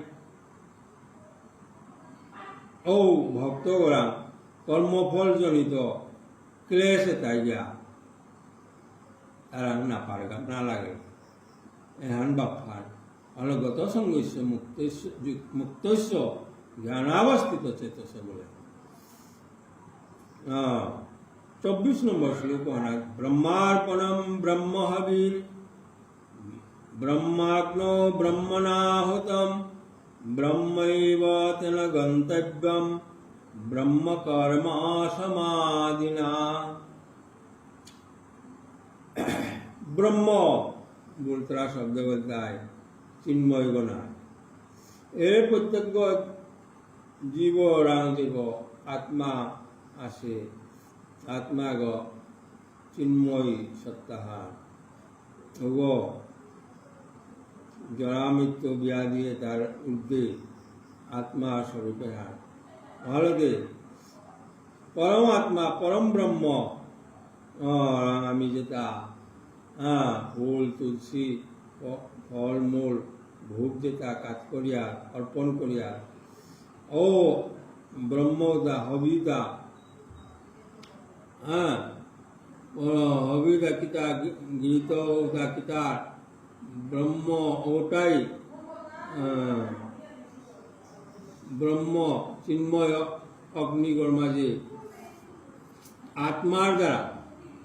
ও ভক্তগরা কর্মফলজনিত ক্লেশে তাইয়া তারা না পারগা, না লাগে। এহান বাপহান। অনগত সঙ্গস্য মুক্তস্য, মুক্তস্য জ্ঞানাবস্থিত চেতসে বলে। আহ, চব্বিশ নম্বর শ্লোক অহান, ব্রহ্মার্পণম ব্রহ্মহবির ব্রহ্মাগ্নো ব্রহ্মণাহুতম ব্রহ্মৈব তেন গন্তব্যম ব্রহ্মকর্ম সমাধিনা। ব্রহ্ম বুলতারা শব্দ বুলতাই চিন্ময় গণা। এর প্রত্যেক জীব রাং জীব আত্মা আছে, আত্মাগ চিন্ময় সত্তাহান। ওগ জরা মৃত্যু ব্যাধি এতার ঊর্ধ্বে আত্মা স্বরূপে হান। অহানলো পরমাত্মা, পরম ব্রহ্ম, আহ, আমি যেতা, হ্যাঁ, ফুল, তুলসী, ফ-, ফল, মূল, ভোগ যেতা কাজ করিয়া, অর্পণ করিয়া, ও ব্রহ্মতা, হবিতা, হ্যাঁ, ও হবিতা কিতা, গি-, গীত ওতা কিতা, ব্রহ্ম ওটাই, আহ, ব্রহ্ম চিন্ময় অগ্নিগর মাঝে আত্মার দ্বারা,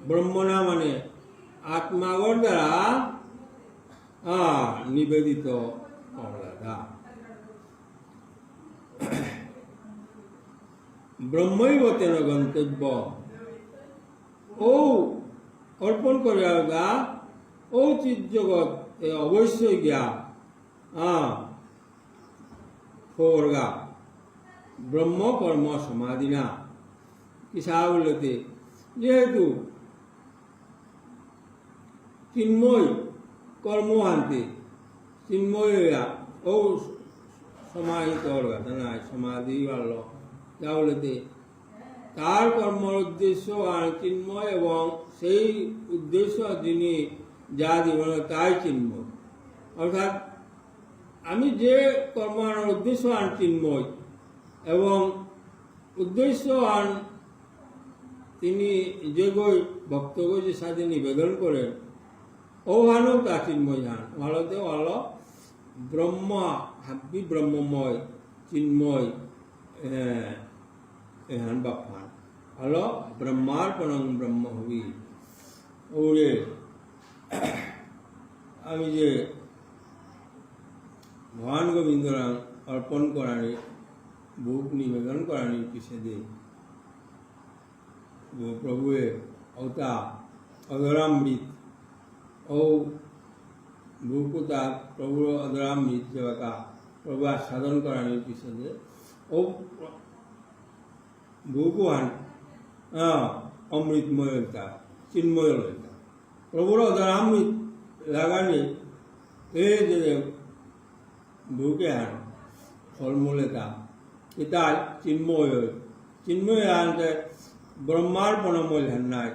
ব্রহ্ম না মানে আত্মাগর দ্বারা, আহ, নিবেদিত করলাদা। ব্রহ্মৈব তেন গন্তব্য। ও অর্পণ করিয়ারগা, ও চিৎ জগৎ এ অবশ্যই গিয়া, আ, ফোরগা। ব্রহ্ম কর্ম সমাধিনা। কিসা বুলতে, যেহেতু চিন্ময় কর্ম হানতে, চিন্ময় হইয়া, ও সমাহিত অরগা, তা নাই, সমাধি বাড়ল, যা বুলতে, তার কর্মর উদ্দেশ্য আর চিন্ময় এবং সেই উদ্দেশ্য যিনি যা জীবনে তাই চিন্ময়। অর্থাৎ আমি যে কর্ম আনার উদ্দেশ্য আর চিন্ময় এবং উদ্দেশ্য আন তিনি যেগই ভক্তগই যে সাথে নিবেদন করেন, ওহানও তা চিন্ময় হান। ভালোতে ভালো ব্রহ্ম, হাব্বি ব্রহ্মময়, চিন্ময়, এ, এহান বাপহান। হলো ব্রহ্মার্পণং ব্রহ্ম হবি। ওরে, আমি যে ভগবান গোবিন্দরাং অর্পণ করানি, ভোগ নিবেদন করানি পিছেদে প্রভুয়ে ওতা অধরামৃত, ও ভোগতা প্রভুর অধরামৃত যেবাকা প্রভু আস্বাদন করানি পিছেদে, ও ভোগহান, আহ, অমৃতময় হইতা, চিন্ময় হইতা। প্রভুর অধরামৃত লাগানি, এই যে ভোগহান, ফলমূল এতা, এতা চিন্ময় হই। চিন্ময় আনতে ব্রহ্মার্পণময় হান নাই,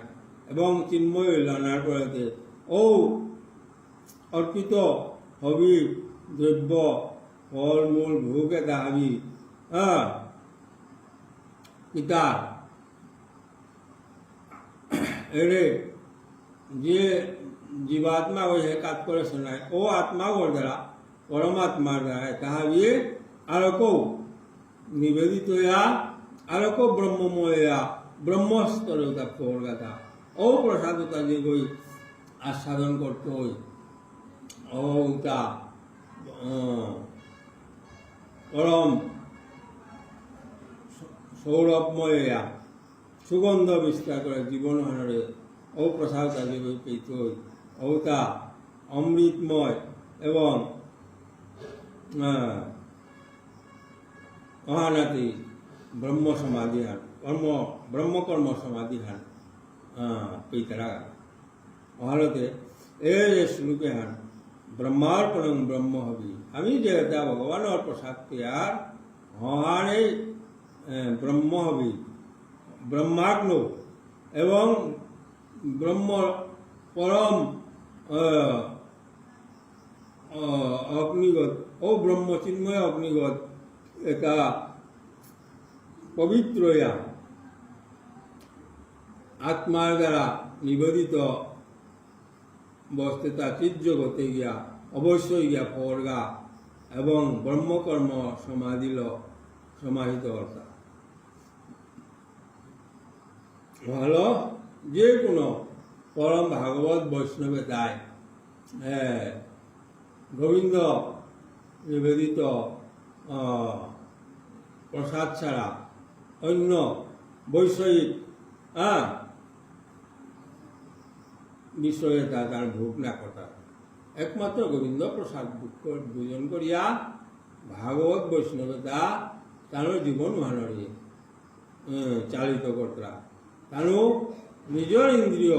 এবং চিন্ময় হইল আনার পরেতে, ও অর্পিত হবি দ্রব্য, ফলমূল, ভোগ এতা হবি, হ্যাঁ, পিতা, এরে যে জীবাত্মা ওই হে কাজ করে শোনায়, ও আত্মা ওর দ্বারা, পরমাত্মার দ্বারা, তাহা দিয়ে আরকও নিবেদিত হইয়া, আরকও ব্রহ্মময় হইয়া, ব্রহ্মস্তরে উতা ফোর গাথা, ও প্রসাদ উতা যে গই আস্বাদন করতে হই, ও উতা, আহ, পরম সৌরভময় হইয়া, সুগন্ধ বিস্তার করে জীবন হানরে, ও প্রসাদ কাজে পেইতই, ঔতা অমৃতময় এবং, আহ, অহানাতি ব্রহ্ম সমাধি হান, কর্ম, ব্রহ্মকর্ম সমাধি হান, আহ, পেইতারা। অহালতে এ যে শ্লোকে হান, ব্রহ্মার্পণং ব্রহ্ম হবি। আমি যে এটা ভগবানর প্রসাদ পেয়ার, হহানেই, এ, ব্রহ্ম হবি, ব্রহ্মাগ্ন এবং ব্রহ্ম পরম, এ, অ, অগ্নিগত, ও ব্রহ্ম চিন্ময় অগ্নিগত, এতা পবিত্র ইয়া আত্মার দ্বারা নিবেদিত বস্তুতা চিৎ জগতে গিয়া অবশ্যই গিয়া পড়গা এবং ব্রহ্মকর্ম সমাধিল সমাহিত অর্থা। হলো যে কোনো পরম ভাগবত বৈষ্ণবে তাই, এ, গোবিন্দ নিবেদিত, আ, প্রসাদ ছাড়া অন্য বৈষয়িক, আ, বিষয়ে তা তার ভোগ না করতা। একমাত্র গোবিন্দ প্রসাদ ভোগ কর-, ভোজন করিয়া ভাগবত বৈষ্ণবে তা তার জীবন ভানরে, এ, চালিত করতরা। তানু নিজর ইন্দ্রিয়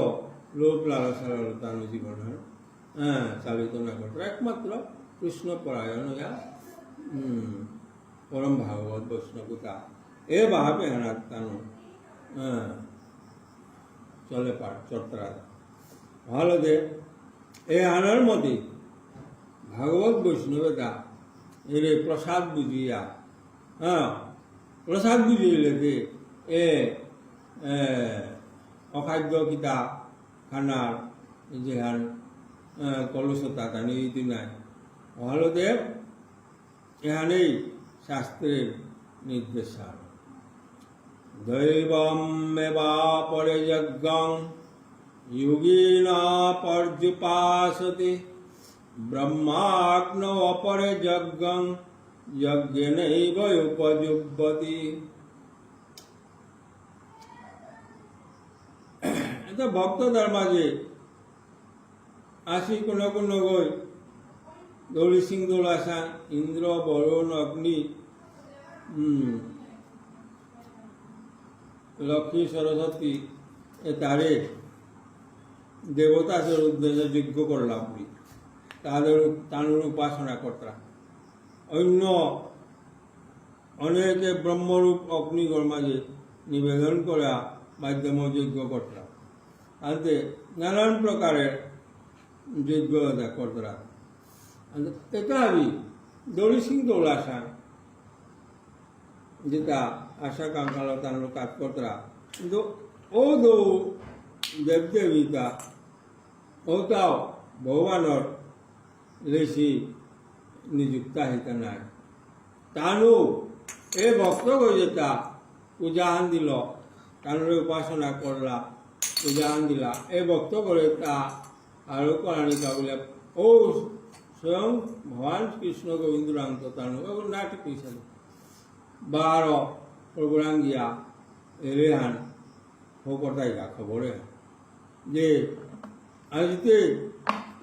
লোভ লালসার তানু জীবন, এ, চালিত না করতরা। একমাত্র কৃষ্ণ পরায়ণ ইয়া, উম, পরম ভাগবত বৈষ্ণবতা। এ ভাবে হানাত তানু, এ, চলে পার, চত্রা। ভালো দে, এ হানার মতে ভাগবত বৈষ্ণবতা, এরে প্রসাদ বুঝিয়া, হ্যাঁ, প্রসাদ বুঝিলে যে এ, এ, অখাদ্য কিতা খানার যেহান, এ, কলুষতা তানি ইতি নাই। ভালো দে, এহানেই শাস্ত্রের নির্দেশনা। দৈবমেবাপরে যজ্ঞং যোগিনা পর্যুপাসতি, ব্রহ্মাগ্নৌ অপরে যজ্ঞং যজ্ঞেনৈব উপজীব্যতি। এতা ভক্ততার মাঝে আসি কোনো কোনো গই, দৌলি সিং দৌলাসা, ইন্দ্র, বরুণ, অগ্নি, উম, লক্ষ্মী, সরস্বতী, এ তারে দেবতা সে উদ্দেশ্যে যজ্ঞ করলা পুরি। তাদের উপ-, তানুর উপাসনা করতরা। অন্য অনেকে ব্রহ্মরূপ অগ্নিগর মাঝে নিবেদন করা মাধ্যমে যজ্ঞ করতরা। আনতে নানান প্রকারের যজ্ঞ এতা করতরা। আনতে এতা আমি দৌলি সিং দৌলাসা যেতা আশা কাঙ্ক্ষালো তানুর কাজ করতরা। কিন্তু ও দৌ দেবদেবীতা, ওতাও ভগবানর লেসি নিযুক্ত হিতা নাই। তানু এ ভক্তগই যেতা পূজাহান দিল, তানুরে উপাসনা করলা, পূজাহান দিলা, এ ভক্তগরে তা আরো করানি তা বুলে, ও স্বয়ং ভগবান কৃষ্ণ গোবিন্দরাংত তানু, ও নাটি পয়সা বারো প্রভুরাং গিয়া এলেহান ফকরতাইগা খবরে যে আজিতে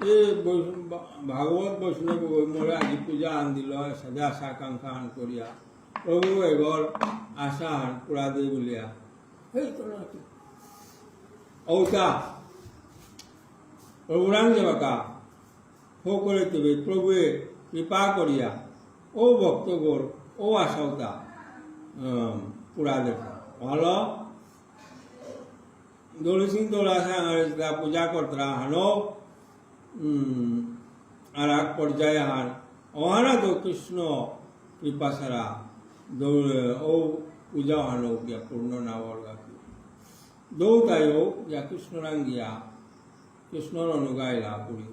এ বৈষ-, ভা-, ভাগবত বৈষ্ণব মোরে আজি পূজাহান দিল, সাদা আশা আকাঙ্ক্ষাহান করিয়া। প্রভু এগর আশাহান পুরা দে বুলিয়া। এই তো নাকি। ঔতা। প্রভুরাং যেবাকা ফকরে তবে প্রভুয়ে কৃপা করিয়া ও ভক্তগর ও আশাউতা, উম, পুরা দেতা। ভালো দৌলি সিং দৌলাসা আঙারে যেতা পূজা করতরা হানো, উম, আর এক পর্যায় আহান, অহানা তো কৃষ্ণ কৃপা ছাড়া দৌ-, ও পূজা হানো গিয়া পূর্ণ না অরগা। দৌতায়ও গিয়া কৃষ্ণরাং গিয়া, কৃষ্ণর অনুগাইলা পুরি,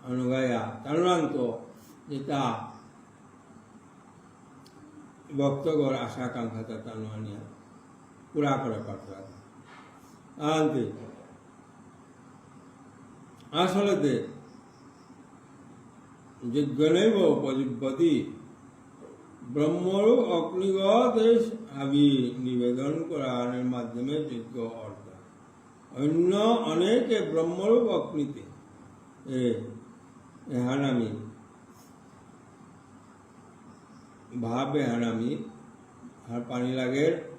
অনুগায়া, তানুরাংত যেতা ভক্তগর আশা আকাঙ্ক্ষাতা তানু আনিয়া পুরা করে পারতরা। আনতে আসলেতে যজ্ঞেনৈব উপজীব্যতি, ব্রহ্মরূপ অগ্নিগত হাবি নিবেদন করার মাধ্যমে যজ্ঞ অর্থ। অন্য অনেকে ব্রহ্মরূপ অগ্নিতে, এ, এহান আমি ভাব এহান আমি হারপানি লাগের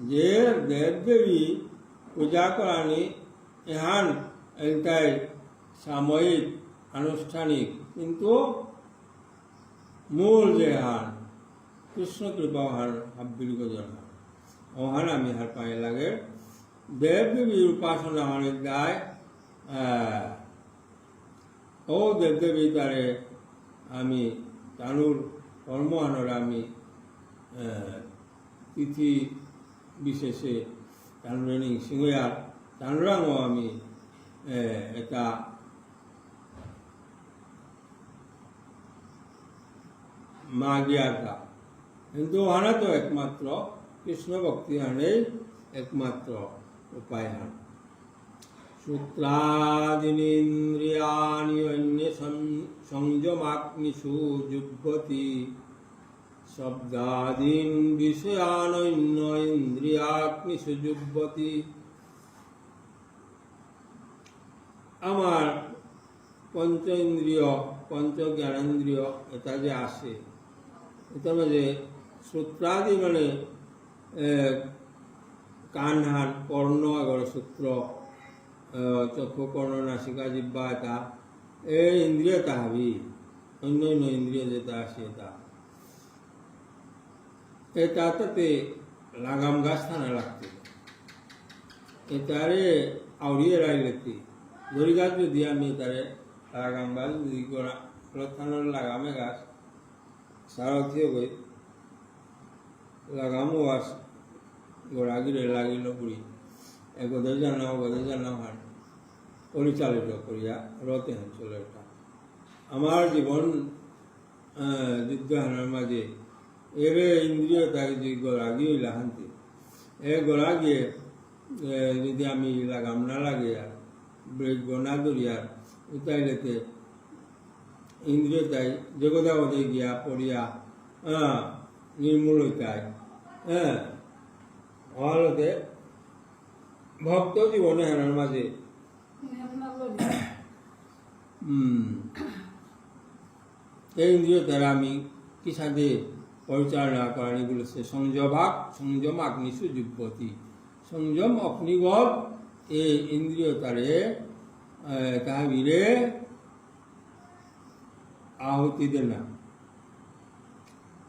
যে দেবদেবী পূজা করানি এহান এলতাই সাময়িক, আনুষ্ঠানিক, কিন্তু মূল যেহান কৃষ্ণ কৃপা অহান হাব্বির গজনা। অহান আমি হারপানি লাগে। দেব দেবীর উপাসনা অহান দায়, আহ, ও দেব দেবী তারে আমি তানুর কর্ম অহানরে আমি, আহ, তিথি বিশেষে তানুরে নিংসিঙয়ার তানুরাঙও আমি, আহ, এটা মাগিয়ার তা। কিন্তু অহানাত একমাত্র কৃষ্ণ ভক্তি হানেই একমাত্র উপায় হান। শ্রোত্রাদীনীন্দ্রিয়াণি অন্য সং-, সংযমাগ্নিষু জুহ্বতি। শব্দাদীন বিষয়ানন্য ইন্দ্রিয়াগ্নিষু জুহ্বতি। আমার পঞ্চ ইন্দ্রিয়, পঞ্চ জ্ঞানেন্দ্রিয়, এটা যে আছে, এটার মাঝে শ্রোত্রাদি মানে, এ, কান হান, কর্ণ আগর শ্রোত্র, এ, চক্ষু, কর্ণ, নাসিকা, জিহ্বা, এটা, এই ইন্দ্রিয় এটা হাবি, অন্য অন্য ইন্দ্রিয় যেটা আছে এটা। এ তাতাতে লাগাম গাছ থানা লাগতে। এ তারে আউরিয়ে রাইলেতে। দড়ি গাছ যদি আমি তারে লাগাম গাছ যদি গোড়া, লতানোর লাগামে গাছ, সারা উঠিয়ে গই। লাগামও গাছ, গোড়া গিরে লাগিল পুরি। এগোদে জানা, ওগোদে জানা হয়। পরিচালিত করিয়া রতে হেন চলে এটা। আমার জীবন আহ, যুদ্ধ হানার মাঝে এরে ইন্দ্রিয় তাই যে গলাগি হইলা হানতে। এ গলাগিয়ে, এ, যদি আমি লাগাম না লাগে আর ব্রেক না ধরি আর উতাইলেতে ইন্দ্রিয় তাই জগদা ওদে গিয়া পড়িয়া, আহ, নির্মূল হইতাই। হ্যাঁ, হলতে ভক্ত জীবনে হানার মাঝে হুম। এই ইন্দ্রিয় দ্বারা আমি কিসাদে পরিচালনা করানি বলেছে, সংযমাগ-, সংযম আগ্নিষু জুহ্বতি। সংযম অগ্নিগত এই ইন্দ্রিয় তারে, এ, তাহা বীরে আহুতি দেনা।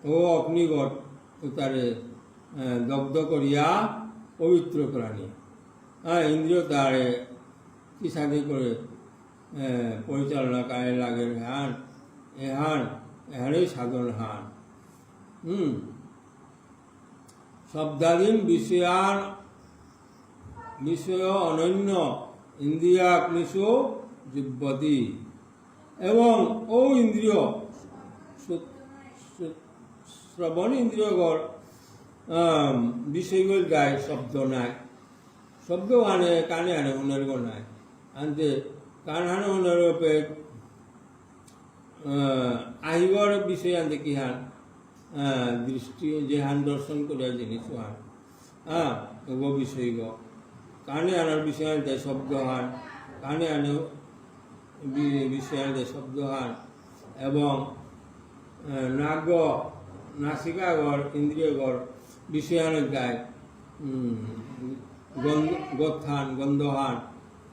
ও অগ্নিগত উতারে, এ, দগ্ধ করিয়া পবিত্র করানি। হ্যাঁ, ইন্দ্রিয় তারে কিসাদে করে, এ, পরিচালনা করে লাগে হান, এহান, এহানই সাধন হান। হুম। শব্দাদীন বিষয়ান, বিষয় অনন্য ইন্দ্রিয়াগ্নিষু জুহ্বতি। এবং ও ইন্দ্রিয়, শ্রো-, শ্রো-, শ্রবণ ইন্দ্রিয়গর, আম, বিষয়গর গায়ে শব্দ নাই। শব্দ আনে, কানে আনে, হুনরগ নাই। আনতে কান হানে হুনর পে, আহ, আহিগর বিষয় আনতে কি হান? আহ, দৃষ্টি যে হান দর্শন করিয়া জিনিস হান। হ্যাঁ, এগো বিষয়গ। কানে আনার বিষয় আনতে শব্দ হান। কানে আনে বি-, বিষয় আনতে শব্দ হান। এবং, আহ, নাগ, নাসিকাগর, ইন্দ্রিয়গর বিষয় আনতে, উম, গন্ধ, গতহান, গন্ধহান।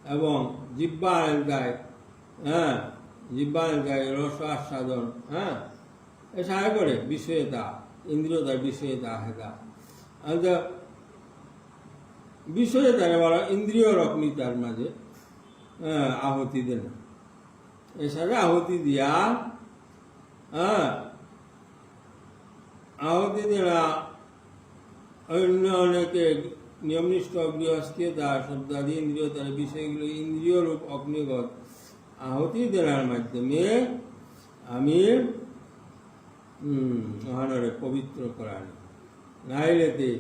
এবং জিহ্বা আনতে, হ্যাঁ, জিহ্বা আনতে রস আস্বাদন, হ্যাঁ। এসারে করে বিষয়তা, ইন্দ্রিয়তা বিষয়তা হেতা। আর যা বিষয়তা রে বারো ইন্দ্রিয় রকমি তার মাঝে, হ্যাঁ, আহুতি দেনা। এসারে আহুতি দিয়া, হ্যাঁ, আহুতি দেনা অন্য অনেকে নিয়মনিষ্ঠ গৃহস্থী তার শব্দাদি ইন্দ্রিয় তার বিষয়গুলো ইন্দ্রিয় রূপ অগ্নিগত আহুতি দেনার মাধ্যমে আমি, উম, অহানরে পবিত্র করানি। নাইলেতে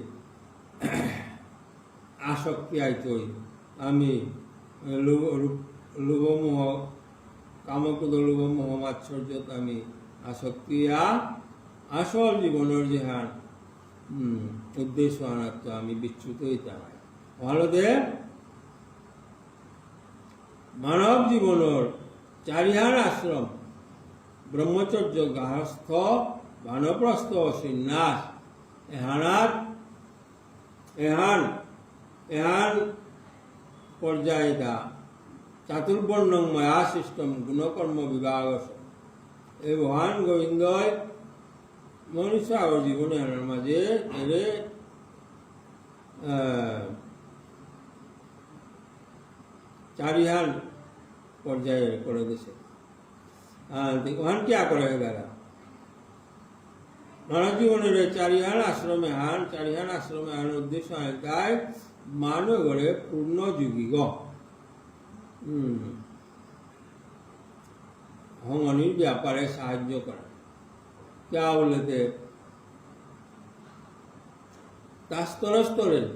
আসক্তি আইতই। আমি লোভ, রূপ, লোভমোহ, কামক্রোধ লোভমোহ মাৎসর্যত আমি আসক্তি আ-, আসল জীবনর যেহান, উম, উদ্দেশ্য আনাত্ত আমি বিচ্যুত হইতাম। হলদে মানব জীবনর চারিহান আশ্রম, ব্রহ্মচর্য, গার্হস্থ্য, বানপ্রস্থ, সন্ন্যাস, এহানাত এহান, এহান পর্যায়তা চাতুর্বর্ণং ময়া সৃষ্টম গুণকর্ম বিভাগস। এই ভগবান গোবিন্দই মনুষ্য আগর জীবন এহানর মাঝে এরে, আহ, চারিহান পর্যায়ে করে দিছে। আহ, তে ওহান কিয়া করে বেড়া? মানব জীবনের এই চারিহান আশ্রম এহান, চারিহান আশ্রম এহান উদ্দেশ্য হয় তাই মানবরে পূর্ণ যোগী গ। হুম। হঙনির ব্যাপারে সাহায্য করা। কিয়া বুলতে, তা স্তরে স্তরে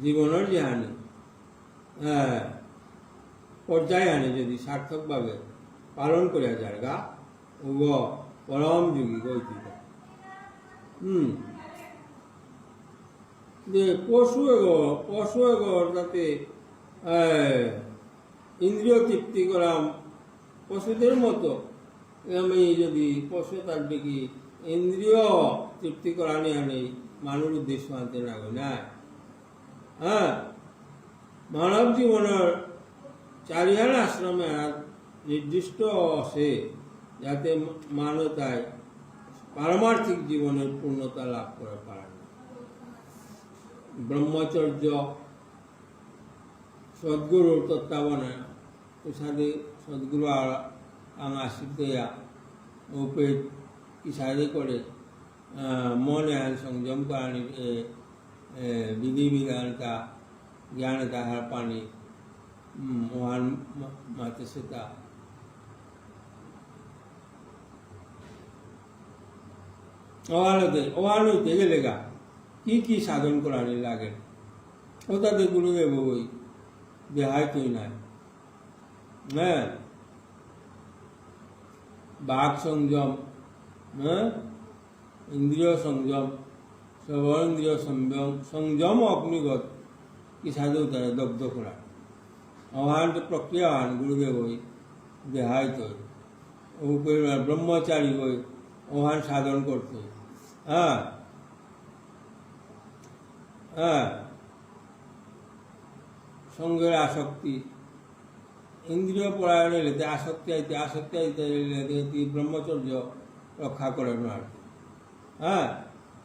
জীবনের যে হানি, আহ, পর্যায় হানি যদি সার্থকভাবে পালন করিয়া যারগা, উগ পরম যোগী গ অইতই। হুম। যে পশু এগো, পশু এগো যাতে, আহ, ইন্দ্রিয় তৃপ্তি করা পশুদের মতো, আমি যদি পশু তার দেখি ইন্দ্রিয় তৃপ্তি করা নিয়ে আনি মানুষ উদ্দেশ্য আনতে না হয় না। হ্যাঁ, মানব জীবনের চারিহান আশ্রমে আর নির্দিষ্ট আছে, যাতে মানবতায় পারমার্থিক জীবনের পূর্ণতা লাভ করে পারেন। ব্রহ্মচর্য, সদ্গুরুর তত্ত্বাবধানে, উসাদে সদ্গুরু আ-, আং আশ্রিত ইয়া, উপে কিসাদে করে, আহ, মন এহান সংযম করানি, এ, এ, বিধি বিধানতা, জ্ঞানতা হারপানি, উম, ওহান মা-, মাতে সেতা। ওহানতে, ওহানতে গেলেগা, কি কি সাধন করানি লাগে? ওটাতে গুরুদেব ওই দেহাই তুই নাই। হ্যাঁ? বাক সংযম, হ্যাঁ? ইন্দ্রিয় সংযম, সর্বেন্দ্রিয় সংযম, সংযম অগ্নিগত, কিসাদে তারা দগ্ধ করা। ওহান তো প্রক্রিয়া হান গুরুদেব ওই দেহাই তো। ও কইরা ব্রহ্মচারী ওই ওহান সাধন করতো। হ্যাঁ? হ্যাঁ? সঙ্গের আসক্তি, ইন্দ্রিয় পরায়ণ হইলে তে আসক্তি আইতে, আসক্তি আইতে হইলে তে তি ব্রহ্মচর্য রক্ষা করে না আর কি। হ্যাঁ,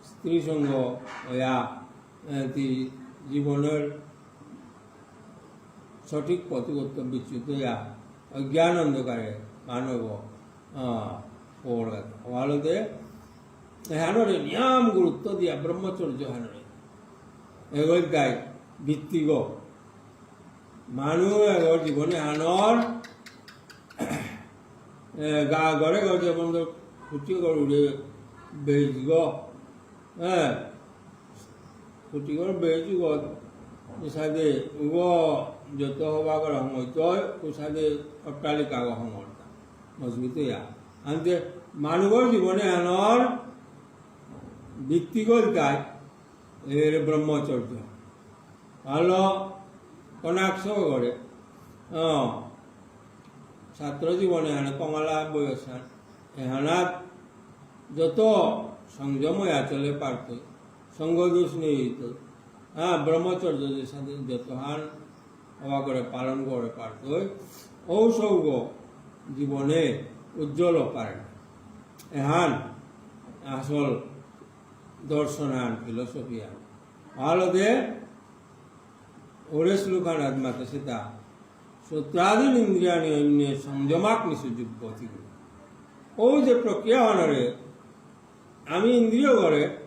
স্ত্রী সঙ্গ হইয়া, এ, তি জীবনের সঠিক পথগত বিচ্যুত হইয়া অজ্ঞান অন্ধকারে মানব, আহ, পড়ে। ওয়ালতে এহানরে নিয়াম গুরুত্ব দিয়া ব্রহ্মচর্য হানরে। এগোল গাই ভিত্তিগ। মানু এগোর জীবনে হানর, এ, গা গরে গরে যেমন তো ফুটি গরুরে বেইগ। হ্যাঁ। ফুটি গরু বেইগ। উসাদে উগ যত হবা করে হঙইত, উসাদে অট্টালিকা গো হঙরতা। মজবুত ইয়া। আনতে মানুগর জীবনে হানর ভিত্তিগ ইলতাই এরে ব্রহ্মচর্য। ভালো কনাক সব করে। অ, ছাত্র জীবনে হানে কমলা বয়স হান। এহানাত যত সংযম হইয়া চলে পারত, সঙ্গ দোষ নেই তো। হ্যাঁ, ব্রহ্মচর্য যে সাথে যত হান হবা করে পালন করে পারত, ঔ সৌগ জীবনে উজ্জ্বল পারে। এহান আসল দর্শন আন, philosophy আন। ভালো দে, ওরে শ্লোকানাত মাতে সেতা, শ্রোত্রাদীন ইন্দ্রিয়াণি অন্যে সংযমাগ্নিষু যুহ্বতি। ও যে প্রক্রিয়া অনারে, আমি ইন্দ্রিয় করে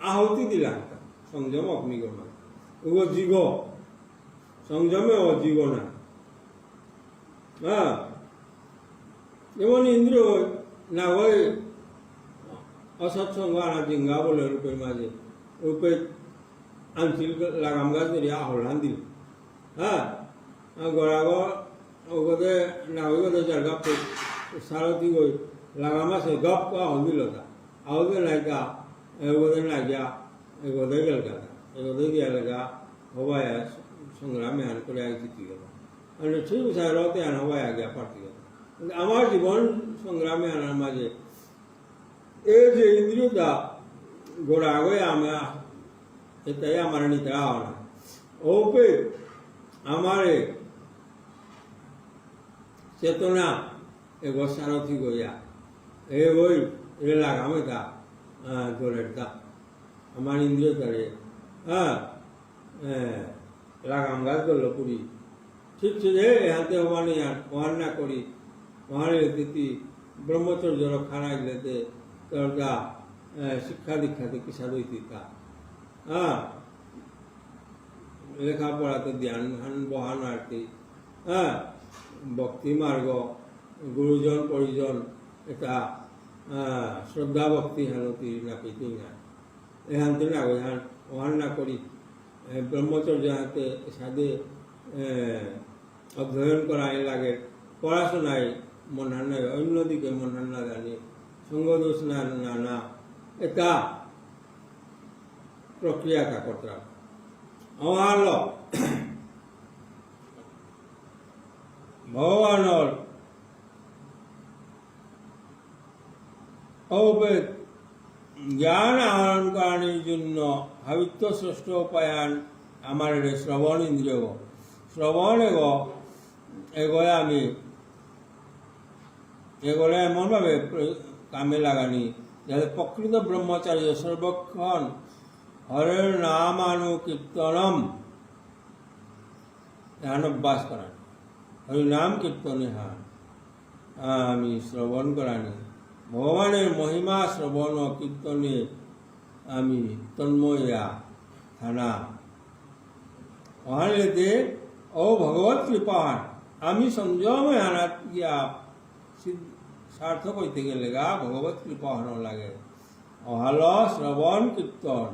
আহুতি দিলাম, সংযম অগ্নিগর মাঝে। ও জীব, সংযমে ও জীব না। হ্যাঁ, যেমন ইন্দ্র না হয় অসৎসঙ্গ আনা জিঙ্গা বলে রূপের মাঝে, রূপে আনছিল লাগাম গাছ ধরে আহলান দিল। হ্যাঁ, আর গড়াগো ওগোদে না ওগোদে যার গাপ সারথি গই লাগাম আছে গপ কো আহল দিল তা। আহল দিল নাই তা, এগোদে না গিয়া, এগোদে গেল গা, এগোদে গিয়া লাগা, হবায়া সংগ্রামে আন করে আই জিতি গেল। আর ঠিক সারথি আন হবায়া গিয়া পার্টি গেল। কিন্তু আমার জীবন সংগ্রামে আনার মাঝে এই যে ইন্দ্রিয়তা গোড়া আগে আমরা, এটাই আমার নিতে হয় না। ওপে আমার এই চেতনা এগো সারথি গইয়া, এগোই এ লাগামে তা, আহ, ধরের তা। আমার ইন্দ্রিয় তারে, হ্যাঁ, আহ, লাগাম গাছ ধরল পুরি। ঠিক সে যে এহাতে হবানি আর, ওহান না করি, ওহান স্থিতি, ব্রহ্মচর্য রক্ষা না গেলেতে, তোর যা, আহ, শিক্ষা দীক্ষাতে কিসা রইতি তা। হ্যাঁ, লেখাপড়াতে ধ্যান হান বহান আর কি। হ্যাঁ, ভক্তি মার্গ, গুরুজন পরিজন, এটা, আহ, শ্রদ্ধা ভক্তি হানতি না পেতে না। এহান তো না, ওহান, ওহান না করি। এ, ব্রহ্মচর্য হাতে সাদে, এ, অধ্যয়ন করা লাগে। পড়াশোনায় মন হান নাই, অন্যদিকে মন হান না জানি। সঙ্গ দোষ না, না, না। এটা প্রক্রিয়া তা করতাম। আমার লো, ভগবানর ঔপে জ্ঞান আহরণ করানির জন্য হাবিত্য শ্রেষ্ঠ উপায়ান আমার এরে শ্রবণ ইন্দ্রিয়। শ্রবণ এগো, এগোয় আমি, এগোলে এমনভাবে প্র-, কামে লাগানি, যাতে প্রকৃত ব্রহ্মচারী সর্বক্ষণ হরের নামানুকীর্তনম এহান অভ্যাস করানি। হরিনাম কীর্তন এহান আমি শ্রবণ করানি। ভগবানের মহিমা শ্রবণ ও কীর্তনে আমি তন্ময়া থানা। ওহানেতে ও ভগবত কৃপা, আমি সংযম এহানাত গিয়া সিদ্ধ-, সার্থক হইতে গেলে গা ভগবত কৃপা হন লাগে। অহাল শ্রবণ কীর্তন,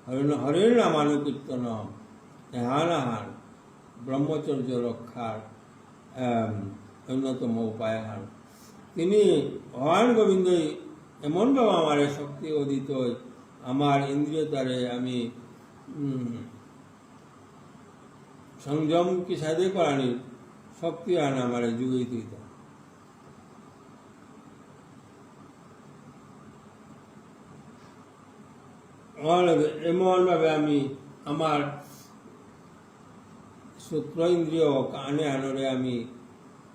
হরিণ-, হরির নামানুকীর্তন, এহান আহান ব্রহ্মচর্য রক্ষার, এম, অন্যতম উপায় আহান। তিনি ভগবান গোবিন্দই এমনভাবে আমারে শক্তি উদিত, আমার ইন্দ্রিয় তারে আমি, উম, সংযম কিসাদে করানি শক্তি আহান আমারে যোগাই দিত। আমার এমনভাবে আমি আমার শ্রোত্র ইন্দ্রিয় কানে আনরে আমি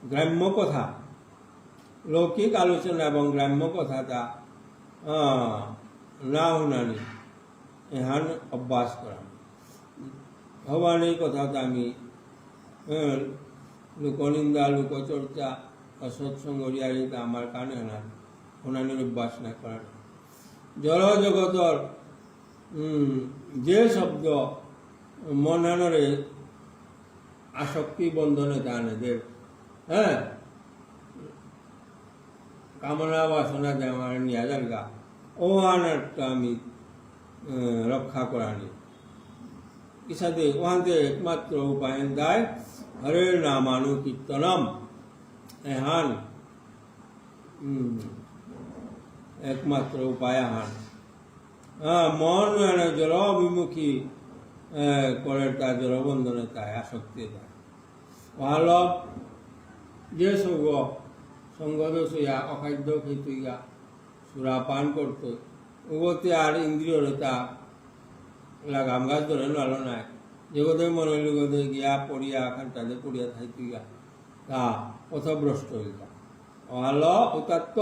গ্রাম্য কথা, লৌকিক আলোচনা এবং গ্রাম্য কথাটা, আহ, না শুনানি, এহান অভ্যাস করা। ভগবান এই কথাটা আমি, আহ, লোকনিন্দা, লোকচর্চা, অসৎসঙ্গ, ইয়ারিতা আমার কানে না, শুনানির অভ্যাস না করার। জড় জগতর, উম, যে শব্দ মনহানরে আসক্তি বন্ধনে টানে দের, হ্যাঁ, কামনা বাসনা যে আমার নিয়ে যারগা, ও আনারটা আমি, আহ, রক্ষা করানি। কিসাদে, ওহানতে একমাত্র উপায় দেয়, হরে নামানুকীর্তনম। এহান, উম, একমাত্র উপায় আহান। হ্যাঁ, মন এনে জড় বিমুখী, এ, করে তা জড় বন্ধনে তাই আসক্তি তাই। ভালো, যে সঙ্গ, সঙ্গ দোষ হইয়া অখাদ্য খেতুইয়া, সুরা পান করতো, উগতে আর ইন্দ্রিয়রে তা লাগাম গাছ ধরে নালো নাই। যেগতে মনে হইল গতে গিয়া পড়িয়া, খান্তাতে পড়িয়া থাইতুইয়া, তা পথভ্রষ্ট হইল তা। অহাল উতাত্ত,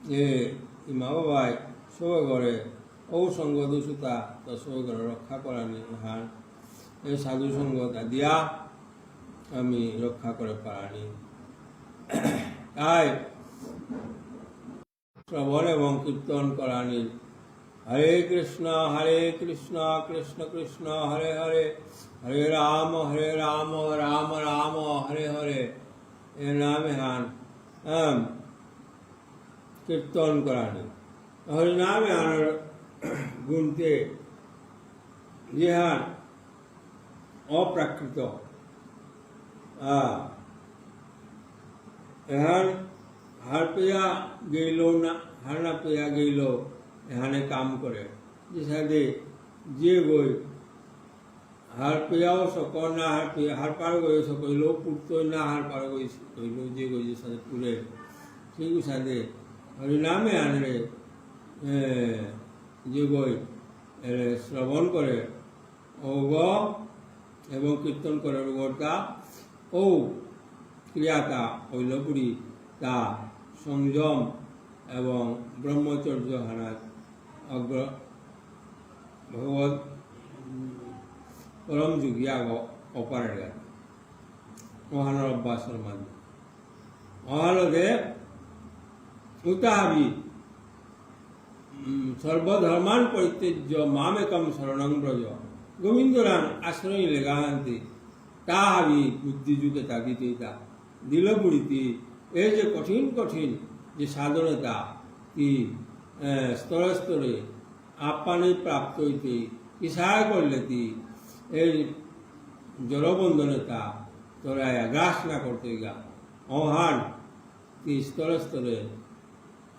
এ, ইমা বাবাই সবে করে, ঔ সঙ্গ দূষিতা, তো সবে করে রক্ষা করানি হান, এ সাধু সঙ্গ তা দিয়া আমি রক্ষা করে পারানি। তাই শ্রবণ এবং কীর্তন করানি। হরে কৃষ্ণ, হরে কৃষ্ণ, কৃষ্ণ কৃষ্ণ, হরে হরে, হরে রাম, হরে রাম, রাম রাম, হরে হরে। এ নাম এহান, আম, কীর্তন করানি। হরিনাম এহানর গুণতে যেহান অপ্রাকৃত, আ, এহান হারপেয়া গেল না, হার না পেয়া গেল, এহানে কাম করে। যেসাদে যে গই হারপেয়াও সকল না হারপেয়া, হারপার গই সকল, পুরতই না হারপার গই সকল, যে গই যেসাদে পুরে। ঠিক সাদে হরিনামে আনরে, এ, যে গই, এ, শ্রবণ করে, ঔগ এবং কীর্তন করে ঔগতা, ঔ ক্রিয়াতা ঔলপুরি তা সংযম এবং ব্রহ্মচর্য হানাত অগ্র ভগবত, উম, পরম যোগী আগ অপারের গান। মহান অভ্যাসর মাধ্যমে। মহানদে উতাহাবি, উম, সর্বধর্মান পরিত্যজ্য মামেকম শরণং ব্রজ। গোবিন্দরাং আশ্রয় লেগাহান্তি, তাহাবি বুদ্ধি যুগে তাগিতে তা। দিল বুড়িতি, এই যে কঠিন কঠিন যে সাধনতা, তি, এ, স্তরে স্তরে আপ্পানি প্রাপ্ত হইতে, ইশায় করলে তি, এই জড়বন্ধনতা, তোরা গ্রাস না করতে গা। অহান, তি স্তরে স্তরে,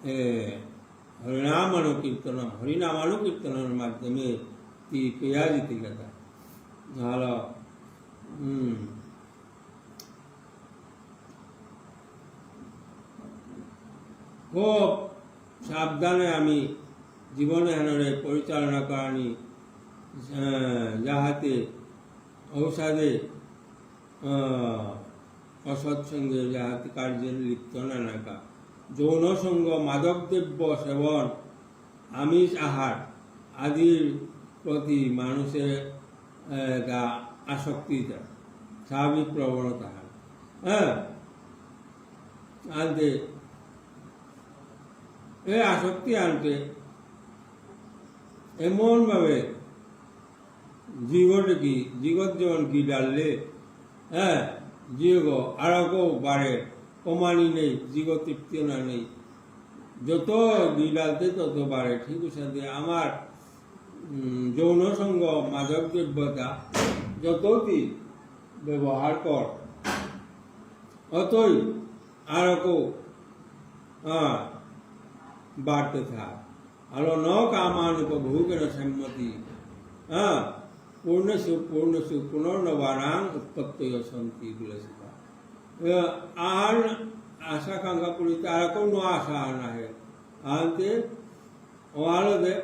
এ, হরিনামানুকীর্তন, হরিনামানুকীর্তনর মাধ্যমে তি পেয়া জিতে গেতা। ভালো, হুম। খুব সাবধানে আমি জীবন এহানরে পরিচালনা করানি, আহ, যাহাতে ঔসাদে, আহ, অসৎ সঙ্গে যাহাতে কার্যে লিপ্ত না নাকা। যৌন সঙ্গ, মাদক দ্রব্য সেবন, আমিষ আহার আদির প্রতি মানুষের, আহ, একটা আসক্তি, এটা স্বাভাবিক প্রবণতা হয়। হ্যাঁ, আনতে এই আসক্তি আনতে এমনভাবে জিগরে কি, জিগত যেমন কি ডাললে, হ্যাঁ, জিগ আরকও বাড়ে, কমানি নেই, জিগ তৃপ্তি না নেই। যত ঘি ডালতে তত বাড়ে। ঠিক আছে, যে আমার, উম, যৌন সঙ্গ, মাদক দ্রব্যতা যত তুই ব্যবহার কর, অতই আরকও, হ্যাঁ, বাড়তে থাক। আলো ন কামানুপভোগেন সম্মতি, হ্যাঁ, পূর্ণেষু পূর্ণেষু পুনর্নবানাং উৎপত্তয় সন্তি বলেছিলা। এ, আর আশা আকাঙ্ক্ষা পুরিতে আর কোনো আশা না হয়। আনতে, ও আলো দে,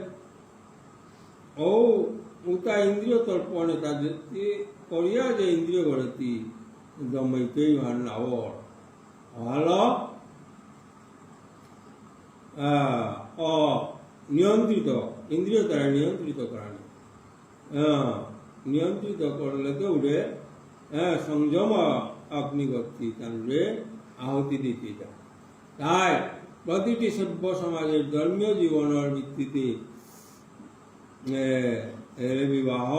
ও উতা ইন্দ্রিয় তর্পণে তা যেতি করিয়া যে ইন্দ্রিয় গড়েতি দমাইতেই ভার নাওর। ভালো, আহ, অ-, নিয়ন্ত্রিত, ইন্দ্রিয় দ্বারা নিয়ন্ত্রিত করানি। আহ, নিয়ন্ত্রিত করলে তো উঠে, আহ, সংযম অগ্নিগতি তানুরে আহুতি দিতে যায়। তাই প্রতিটি সভ্য সমাজের ধর্মীয় জীবনের ভিত্তিতে এ, এরে বিবাহ,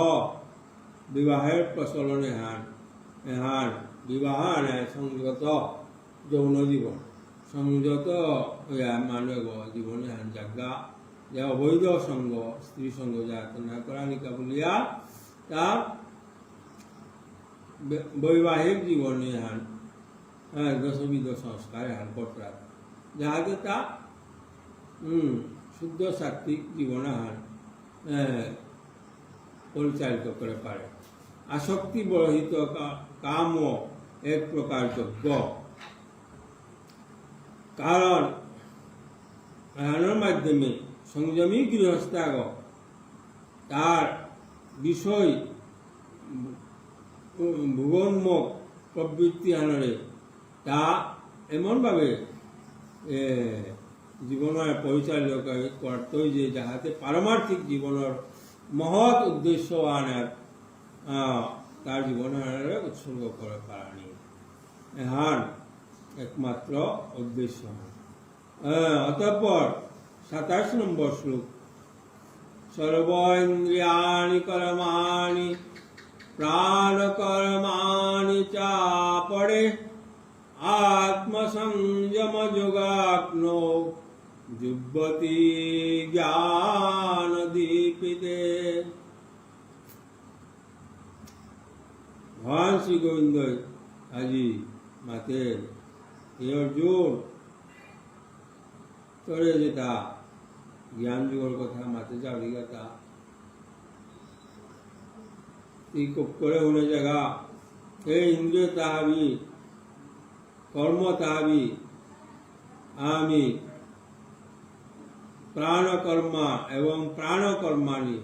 বিবাহের প্রচলন এহান, এহান, বিবাহ আনে সংযত যৌন জীবন, সংযত হইয়া মানুষ জীবন এহান জাগা, যে অবৈধ সঙ্গ, স্ত্রী সঙ্গ যাতে না করানিকা বলিয়া, তা বে-, বৈবাহিক জীবন এহান, হ্যাঁ, দশবিধ সংস্কার এহান করতে, যাহাতে তা, হুম, শুদ্ধ সাত্ত্বিক জীবন এহান, হ্যাঁ, পরিচালিত করে পারে। আসক্তি বরহিত কা-, কামও এক প্রকার যজ্ঞ। কারণ এহানর মাধ্যমে সংযমী গৃহস্থ আগ তার বিষয় ভোগোন্মুখ প্রবৃত্তি আনরে তা এমনভাবে, এ, জীবনর পরিচালনা করতই যে যাহাতে পারমার্থিক জীবনর মহৎ উদ্দেশ্য আনার, আহ, তার জীবন আনারে উৎসর্গ করে পারানি। এহান একমাত্র উদ্দেশ্য। আহ, অতঃপর সাতাশ নম্বর শ্লোক, সর্বেন্দ্রিয়াণি কর্মাণি প্রাণকর্মাণি চাপরে আত্মসংযম যোগাগ্নৌ জুহ্বতি জ্ঞান দীপিতে। ভগবান শ্রী গোবিন্দ আজি মাতে, হে অর্জুন, তোরে যেতা জ্ঞান যোগর কথা মাতে যাওরি গাতা, তি খুব করে হুনে জাগা, এই ইন্দ্রিয় তাহাবি, কর্ম তাহাবি, আমি প্রাণকর্মা এবং প্রাণকর্মাণি,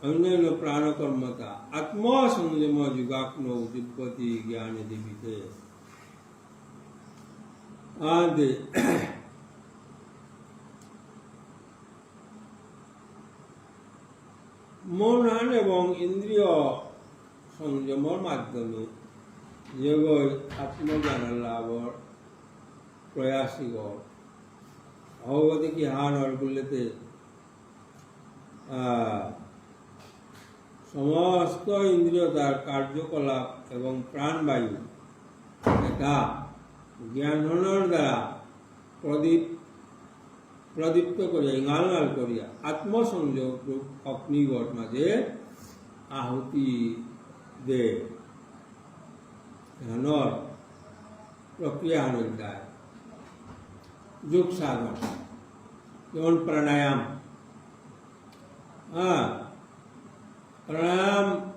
অন্যান্য প্রাণকর্মতা, আত্মসংযম যোগাগ্নৌ জুহ্বতি জ্ঞান দীপিতে। আদে, ইন্দ্রিয় সংযমর মাধ্যমে যেগই আত্মজ্ঞান লাভর প্রয়াসীগ, অগতি কি হানর বুললেতে, আহ, সমস্ত ইন্দ্রিয় তার কার্যকলাপ এবং প্রাণবায়ু এটা জ্ঞানহনর দ্বারা প্রদীপ, প্রদীপ্ত করিয়া, ইঙাল ইঙাল করিয়া, আত্মসংযোগ রূপ অগ্নিগর মাঝে আহুতি দে। এহানর প্রক্রিয়া হানর দায়। যোগ সাধন, যেমন প্রাণায়াম, হ্যাঁ, প্রাণায়াম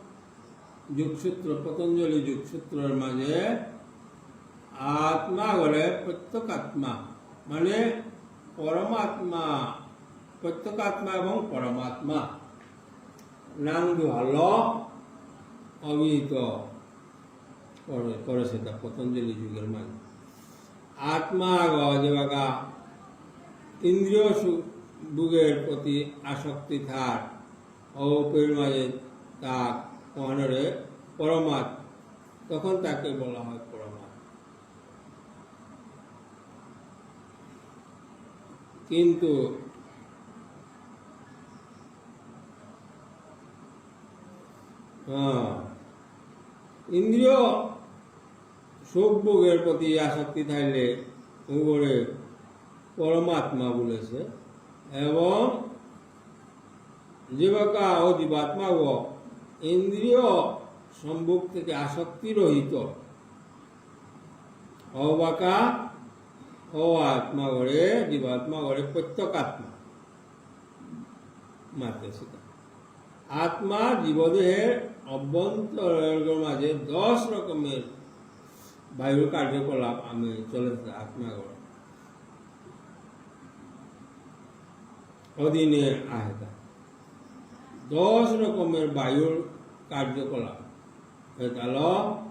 যোগসূত্র, পতঞ্জলি যোগসূত্রর মাঝে আত্মা গলে প্রত্যেক আত্মা, মানে পরমাত্মা, প্রত্যেক আত্মা এবং পরমাত্মা নাঙ দুহালো অভিহিত করে, করেসিতা পতঞ্জলি যোগর মাঝে। আত্মা গ যেবাকা ইন্দ্রিয় সু-, ভোগের প্রতি আসক্তি থার, অপের মাঝে তা কহনরে পরমাত্মা, তখন তাকে বলা হয় পরমাত্মা। কিন্তু, হ্যাঁ, ইন্দ্রিয় সুখ ভোগের প্রতি আসক্তি থাইলে ওগরে পরমাত্মা বলেসে। এবং জীবাকা ও জীবাত্মা ও ইন্দ্রিয় সম্ভোগ থেকে আসক্তি রহিত অবাকা ও আত্মা গরে, জীবাত্মা গরে প্রত্যেক আত্মা মাতেসিতা। আত্মা জীবদেহের অভ্যন্তরের মাঝে দশ রকমের বায়ুর কার্যকলাপ আমি চলেসে আত্মা গরে। অধীনে আহেতা। দশ রকমের বায়ুর কার্যকলাপ। এতালো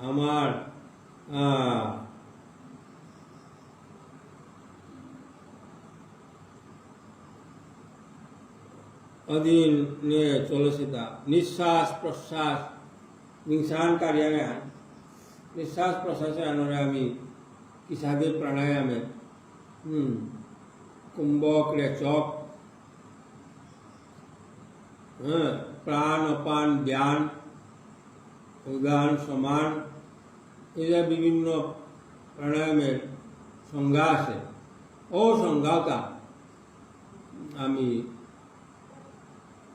আমার, আহ, অধীনে চলেসিতা। নিঃশ্বাস প্রশ্বাস, নিঃশ্বাস কারিয়ারে আন। নিঃশ্বাস প্রশ্বাসে আনরে আমি কিসাদে প্রাণায়ামে, হুম, কুম্ভক, রেচক, হ্যাঁ, প্রাণ, অপান, ব্যান, উদান, সমান, এরা বিভিন্ন প্রাণায়ামের সংজ্ঞা আছে। ও সংজ্ঞাটা আমি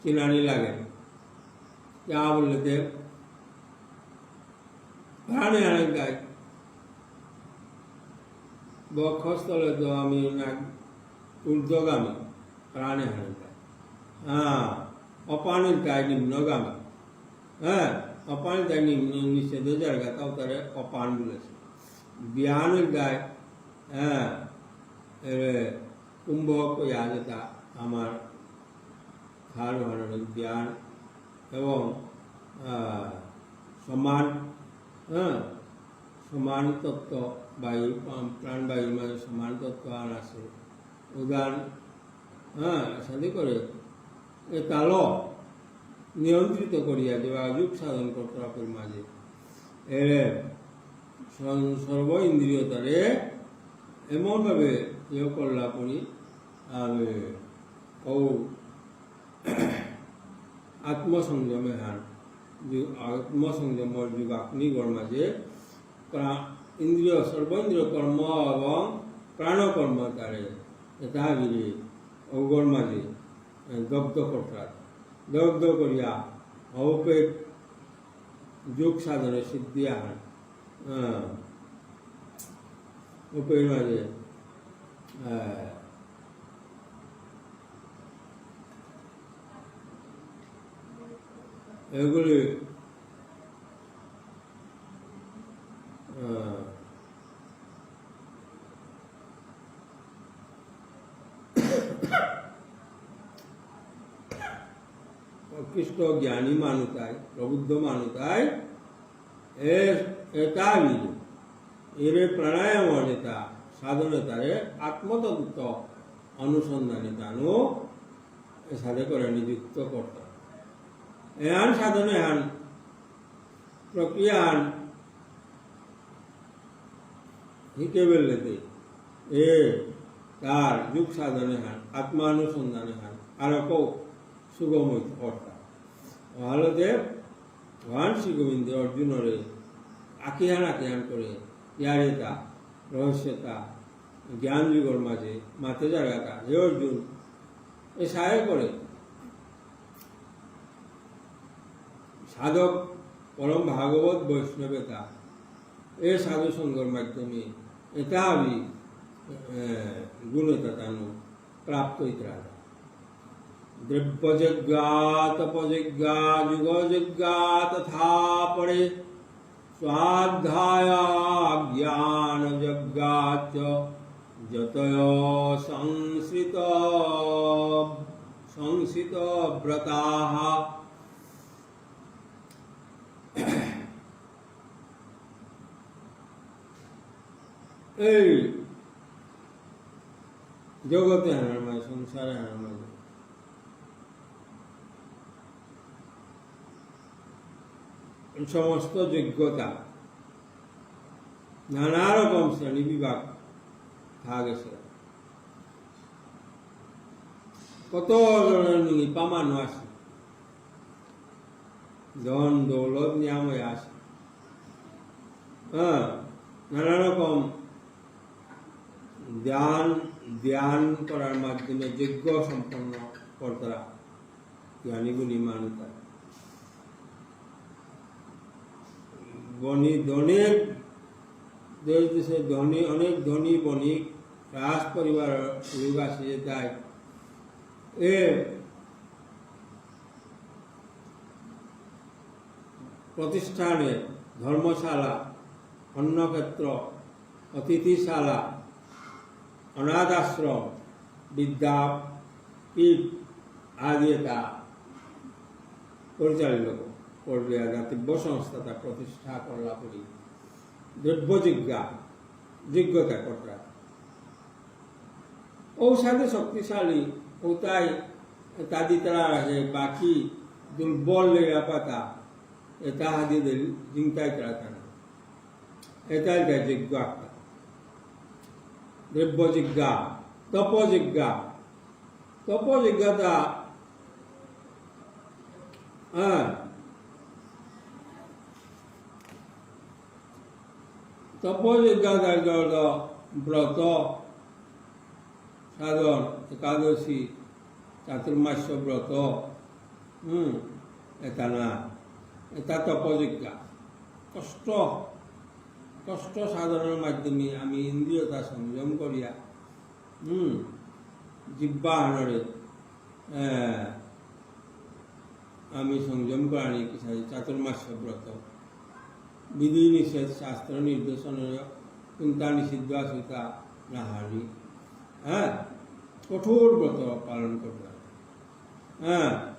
চিনানি লাগে। যা বললেতে প্রাণে হারান যায়। বক্ষস্থলে তো আমি না ঊর্ধ্বগামী, প্রাণে হারান যায়। হ্যাঁ, অপানে যায় নিম্নগামী। হ্যাঁ, অপানে যায় নিম্ন, নিচে যে জায়গা, তাও তারে অপান বলেছে। ব্যান যায়, হ্যাঁ, এ, কুম্ভক ইয়া যেটা আমার খাল হারানোর ব্যান এবং, আহ, সমান, হ্যাঁ, সমান তত্ত্ব বায়ু, প্রাণ, প্রাণবায়ুর মাঝে সমান তত্ত্ব আর আছে। উদান, হ্যাঁ, সাথে করে এ তালো নিয়ন্ত্রিত করিয়া যেবা যোগ সাধন করতারা মাঝে এরে সং-, সর্ব ইন্দ্রিয় তারে এমনভাবে ইয়ে করলা করি, আর ও আত্মসংযমে হান, যু-, আত্মসংযমর যোগাগ্নিগর মাঝে প্রা-, ইন্দ্রিয়, সর্বেন্দ্রিয় কর্ম এবং প্রাণকর্ম তারে এটা গিরি ওগর মাঝে, এ, দগ্ধ করতার। দগ্ধ করিয়া অপেত যোগ সাধনে সিদ্ধি আহান। আহ, ওপের মাঝে, আহ, এগুলি, আহ, প্রকৃষ্ট জ্ঞানী মানু তাই, প্রবুদ্ধ মানু তাই, এ-, এতা বিধু। এরে প্রাণায়াম যেতা সাধনে তারে আত্মতত্ত্ব অনুসন্ধানে তানু এসাদে করে নিযুক্ত করতারা। এহান সাধন এহান প্রক্রিয়াহান হিকে বেললেতে এ তার যোগ সাধন এহান, আত্মানুসন্ধান এহান আরো কৌ সুগম হইতে অর্থাৎ অহালতে ভগবান শ্রী গোবিন্দ অর্জুনরে আকিহান আকিহান করে ইয়ারেতা রহস্যতা জ্ঞান যোগর মাঝে মাতে জায়গাটা, হে অর্জুন, এসারে করে সাধক পরম ভাগবত বৈষ্ণবেতা এ সাধু সঙ্গর মাধ্যমে এতা আমি, এ, গুণেতা তানু প্রাপ্ত ইতরা। দ্রব্যযজ্ঞা তপযজ্ঞা যোগযজ্ঞা তথা পরে স্বাধ্যায়া জ্ঞানযজ্ঞা চ যতয় সংসৃত সংসৃত ব্রতাঃ। এই জগতে হানার মাঝে, সংসারে হানার মাঝে সমস্ত যোগ্যতা নানা রকম শ্রেণী বিভাগ থাকেসে। কত ধরনের নিপা মানু আছে, ধন দৌলত নিয়াময় আছে। হ্যাঁ, নানা রকম ধ্যান, ধ্যান করার মাধ্যমে যজ্ঞ সম্পন্ন করতারা জ্ঞানী গুণী মানু তারা। বণি-, ধনের দেশ দেশে ধনী, অনেক ধনী বণিক রাজ পরিবার লোক আছে যে তাই এ প্রতিষ্ঠানে ধর্মশালা, অন্নক্ষেত্র, অতিথিশালা, অনাথ আশ্রম, বিদ্যাপীঠ আদি এতা পরিচালিত করবে, দাতব্য সংস্থা তা প্রতিষ্ঠা করলা পরি দ্রব্য যোগ্যা, যোগ্যতা করতা। ঔসাদে শক্তিশালী, ঔতাই তাদি তারা আছে, বাকি দুর্বল লেগা পাতা, এতা হাদি দিল, জিংতাই তারা তারা। এতাই তাই যোগ্য একটা। দ্রব্য যোগ্যা, তপ যোগ্যা। তপ যোগ্যতা, হ্যাঁ। তপ যোগ্যতা হলো ব্রত, সাধন, একাদশী, চাতুর্মাস্য ব্রত, হুম, এতা না, এতা তপযোগ্যা। কষ্ট, কষ্ট সাধনর মাধ্যমে আমি ইন্দ্রিয়তা সংযম করিয়া, হুম, জিহ্বাহানরে, এ, আমি সংযম করানি কিসাদে চাতুর্মাস্য ব্রত। বিধি নিষেধ শাস্ত্র নির্দেশন কুন্তা নিষিদ্ধ আছে তা নাহানি। হ্যাঁ, কঠোর ব্রত পালন করতে হবে। হ্যাঁ,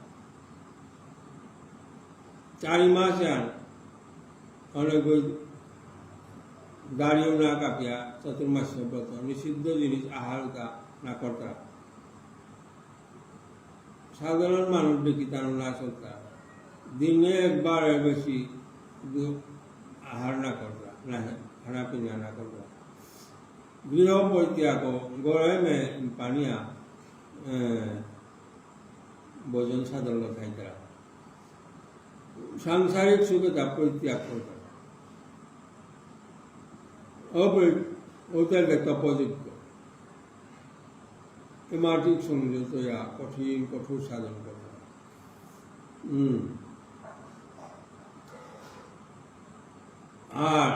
চারি মাস আর অনেক ওই দাড়িও না কাটিয়া চাতুর্মাস্য ব্রত, নিষিদ্ধ জিনিস আহার তা না করতে। সাধারণ মানুষ দেখি তার না চলতা, দিনে একবার বেশি দু-, আহার না করতা, না খানা পিনা না করতা। গৃহ পরিত্যাগ, গরমে পানিয়া, এ, ভোজন সাধন থাইতারা। সাংসারিক সুখে তা পরিত্যাগ করতারা। অপরি-, ওটাকে তপযোগ্য। এমাটিক সংযত ইয়া কঠিন কঠোর সাধন করতারা। হুম। আর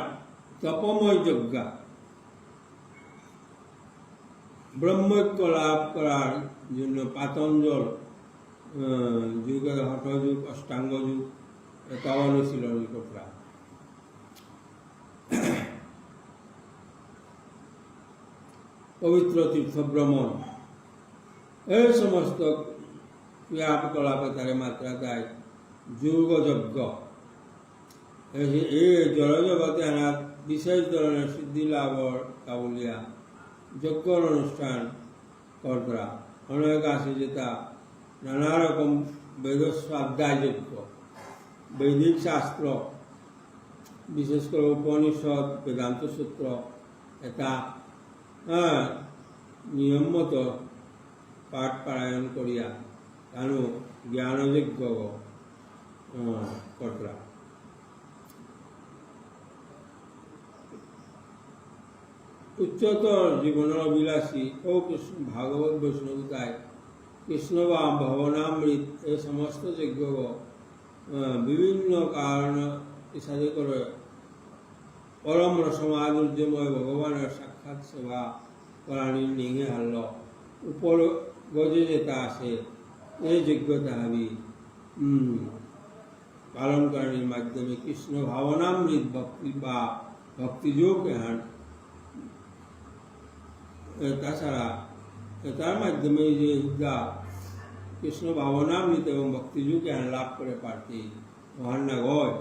তপময় যজ্ঞা, ব্রহ্মৈক্য লাভ করার জন্য পাতঞ্জল, আহ, যোগের হঠযোগ, অষ্টাঙ্গ যোগ, এতা অনুশীলন করতারা। পবিত্র তীর্থ ভ্রমণ, এই সমস্ত ক্রিয়াকলাপে তারে মাততারা তাই যোগযজ্ঞ। এই, এই জড়জগতে আনাত বিশেষ ধরনের সিদ্ধি লাভর কাবুলিয়া যজ্ঞর অনুষ্ঠান করতারা। অনেক আছে যেতা নানা রকম বেদ স্বাধ্যায় যজ্ঞ, বৈদিক শাস্ত্র, বিশেষ করে উপনিষদ, বেদান্ত সূত্র, এটা, হ্যাঁ, নিয়ম মতো পাঠ পারায়ণ করিয়া তানু জ্ঞানযজ্ঞ, আহ, করতরা। উচ্চতর জীবন অভিলাষী ও কৃষ্ণ ভাগবত বৈষ্ণবতায় কৃষ্ণ বা ভবনামৃত এ সমস্ত যজ্ঞ, আহ, বিভিন্ন কারণ ইত্যাদি করে পরম রসমাধুর্যময় ভগবানের সাক্ষাৎ সেবা করানির নিঙে হারল উপর গজে যেটা আছে, এই যোগ্যতা হাবি, উম, পালন করানির মাধ্যমে কৃষ্ণ ভাবনামৃত ভক্তি বা ভক্তিযোগ এহান, এ, তাছাড়া এটার মাধ্যমে যে হুদা কৃষ্ণ ভাবনামৃত এবং ভক্তিযোগ এহান লাভ করে পারতে অহান না গয়।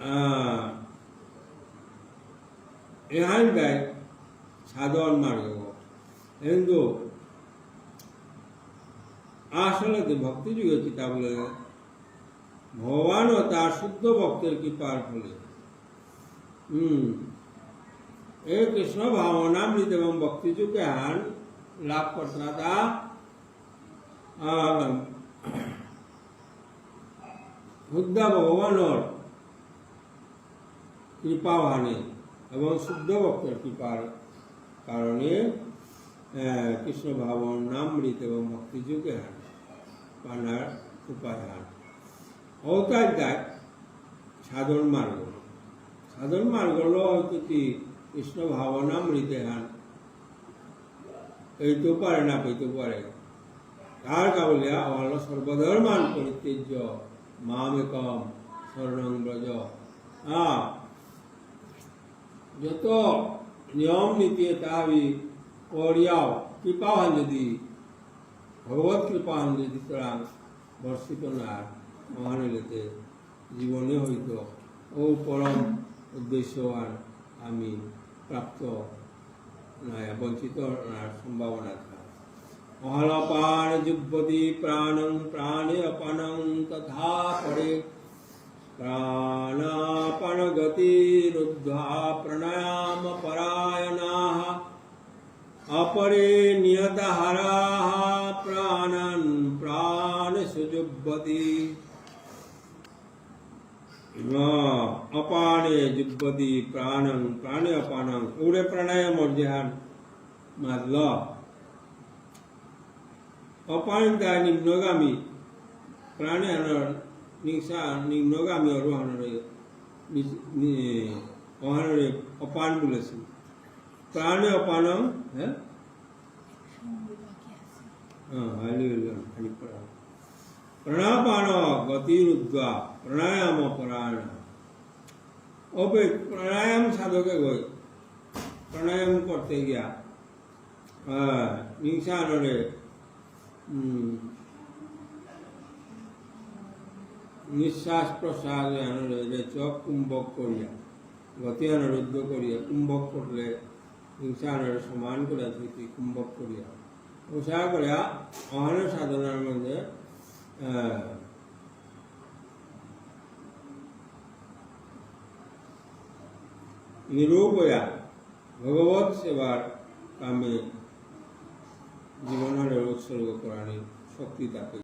আহ, এহান দেয় সাধন মার্গ। কিন্তু আসলে তো ভক্তিযোগে কিতা বলে, ভগবান ও তার শুদ্ধ ভক্তের কৃপার ফলে। হুম। এই কৃষ্ণ ভাবনামৃত এবং ভক্তিযোগ এহান লাভ করতরা তা আহ, হুদ্দা ভগবানর কৃপা হানে এবং শুদ্ধ ভক্তর কৃপার কারণে, আহ, কৃষ্ণ ভাবনামৃত এবং ভক্তিযোগ এহান পানার উপায় হান। অতার দায় সাধন মার্গ। সাধন মার্গ হলো হয়তো কি কৃষ্ণ ভাবনামৃত এহান পেইতেও পারে, না পেইতেও পারে। তার কাবুলিয়া অহানলো সর্বধর্মান পরিত্যজ্য মামেকম শরণং ব্রজ। হ্যাঁ, যত নিয়ম নীতি এতা হাবি করিয়াও কৃপাহান যদি, ভগবত কৃপাহান যদি তোরা বর্ষিত না অহান হইলেতে জীবনে হয়তো ও পরম উদ্দেশ্য আর আমি প্রাপ্ত নয়, বঞ্চিত অনার সম্ভাবনা থাকে। অহানলো অপানে যুব্যতি প্রাণং প্রাণে অপানং তথা পরে। প্রাণাপান গতিরুদ্ধা প্রাণায়াম পরায়ণাঃ। অপরে নিয়তাহারাঃ প্রাণান প্রাণেষু যুব্যতি। আহ, অপানে যুব্যতি প্রাণং প্রাণে অপানং। উরে প্রাণায়াম অর যেহান মাতল। অপান তা নিম্নগামী, প্রাণে হানর নিংসা নিম্নগামী অর হানরে নি-, নি-, অহানরে অপান বলেছে। প্রাণে অপানং, হ্যাঁ? হ্যাঁ, হালি হইল, খালি প্রাণ। প্রাণাপান গতিরুদ্ধা প্রাণায়াম পরায়ণ। অবে প্রাণায়াম সাধকে গই, প্রাণায়াম করতে গিয়া, আহ, নিংসানরে, উম, নিঃশ্বাস প্রশ্বাস আনরে রেচক কুম্ভক করিয়া, গতি আনরুদ্ধ করিয়া, কুম্ভক করলে নিংসানরে সমান করে ধুতি কুম্ভক করিয়া। উষা করিয়া অহান সাধনার মধ্যে, আহ, নিরূপ হইয়া ভগবত সেবার কামে জীবনরে উৎসর্গ করানি শক্তি থাকে।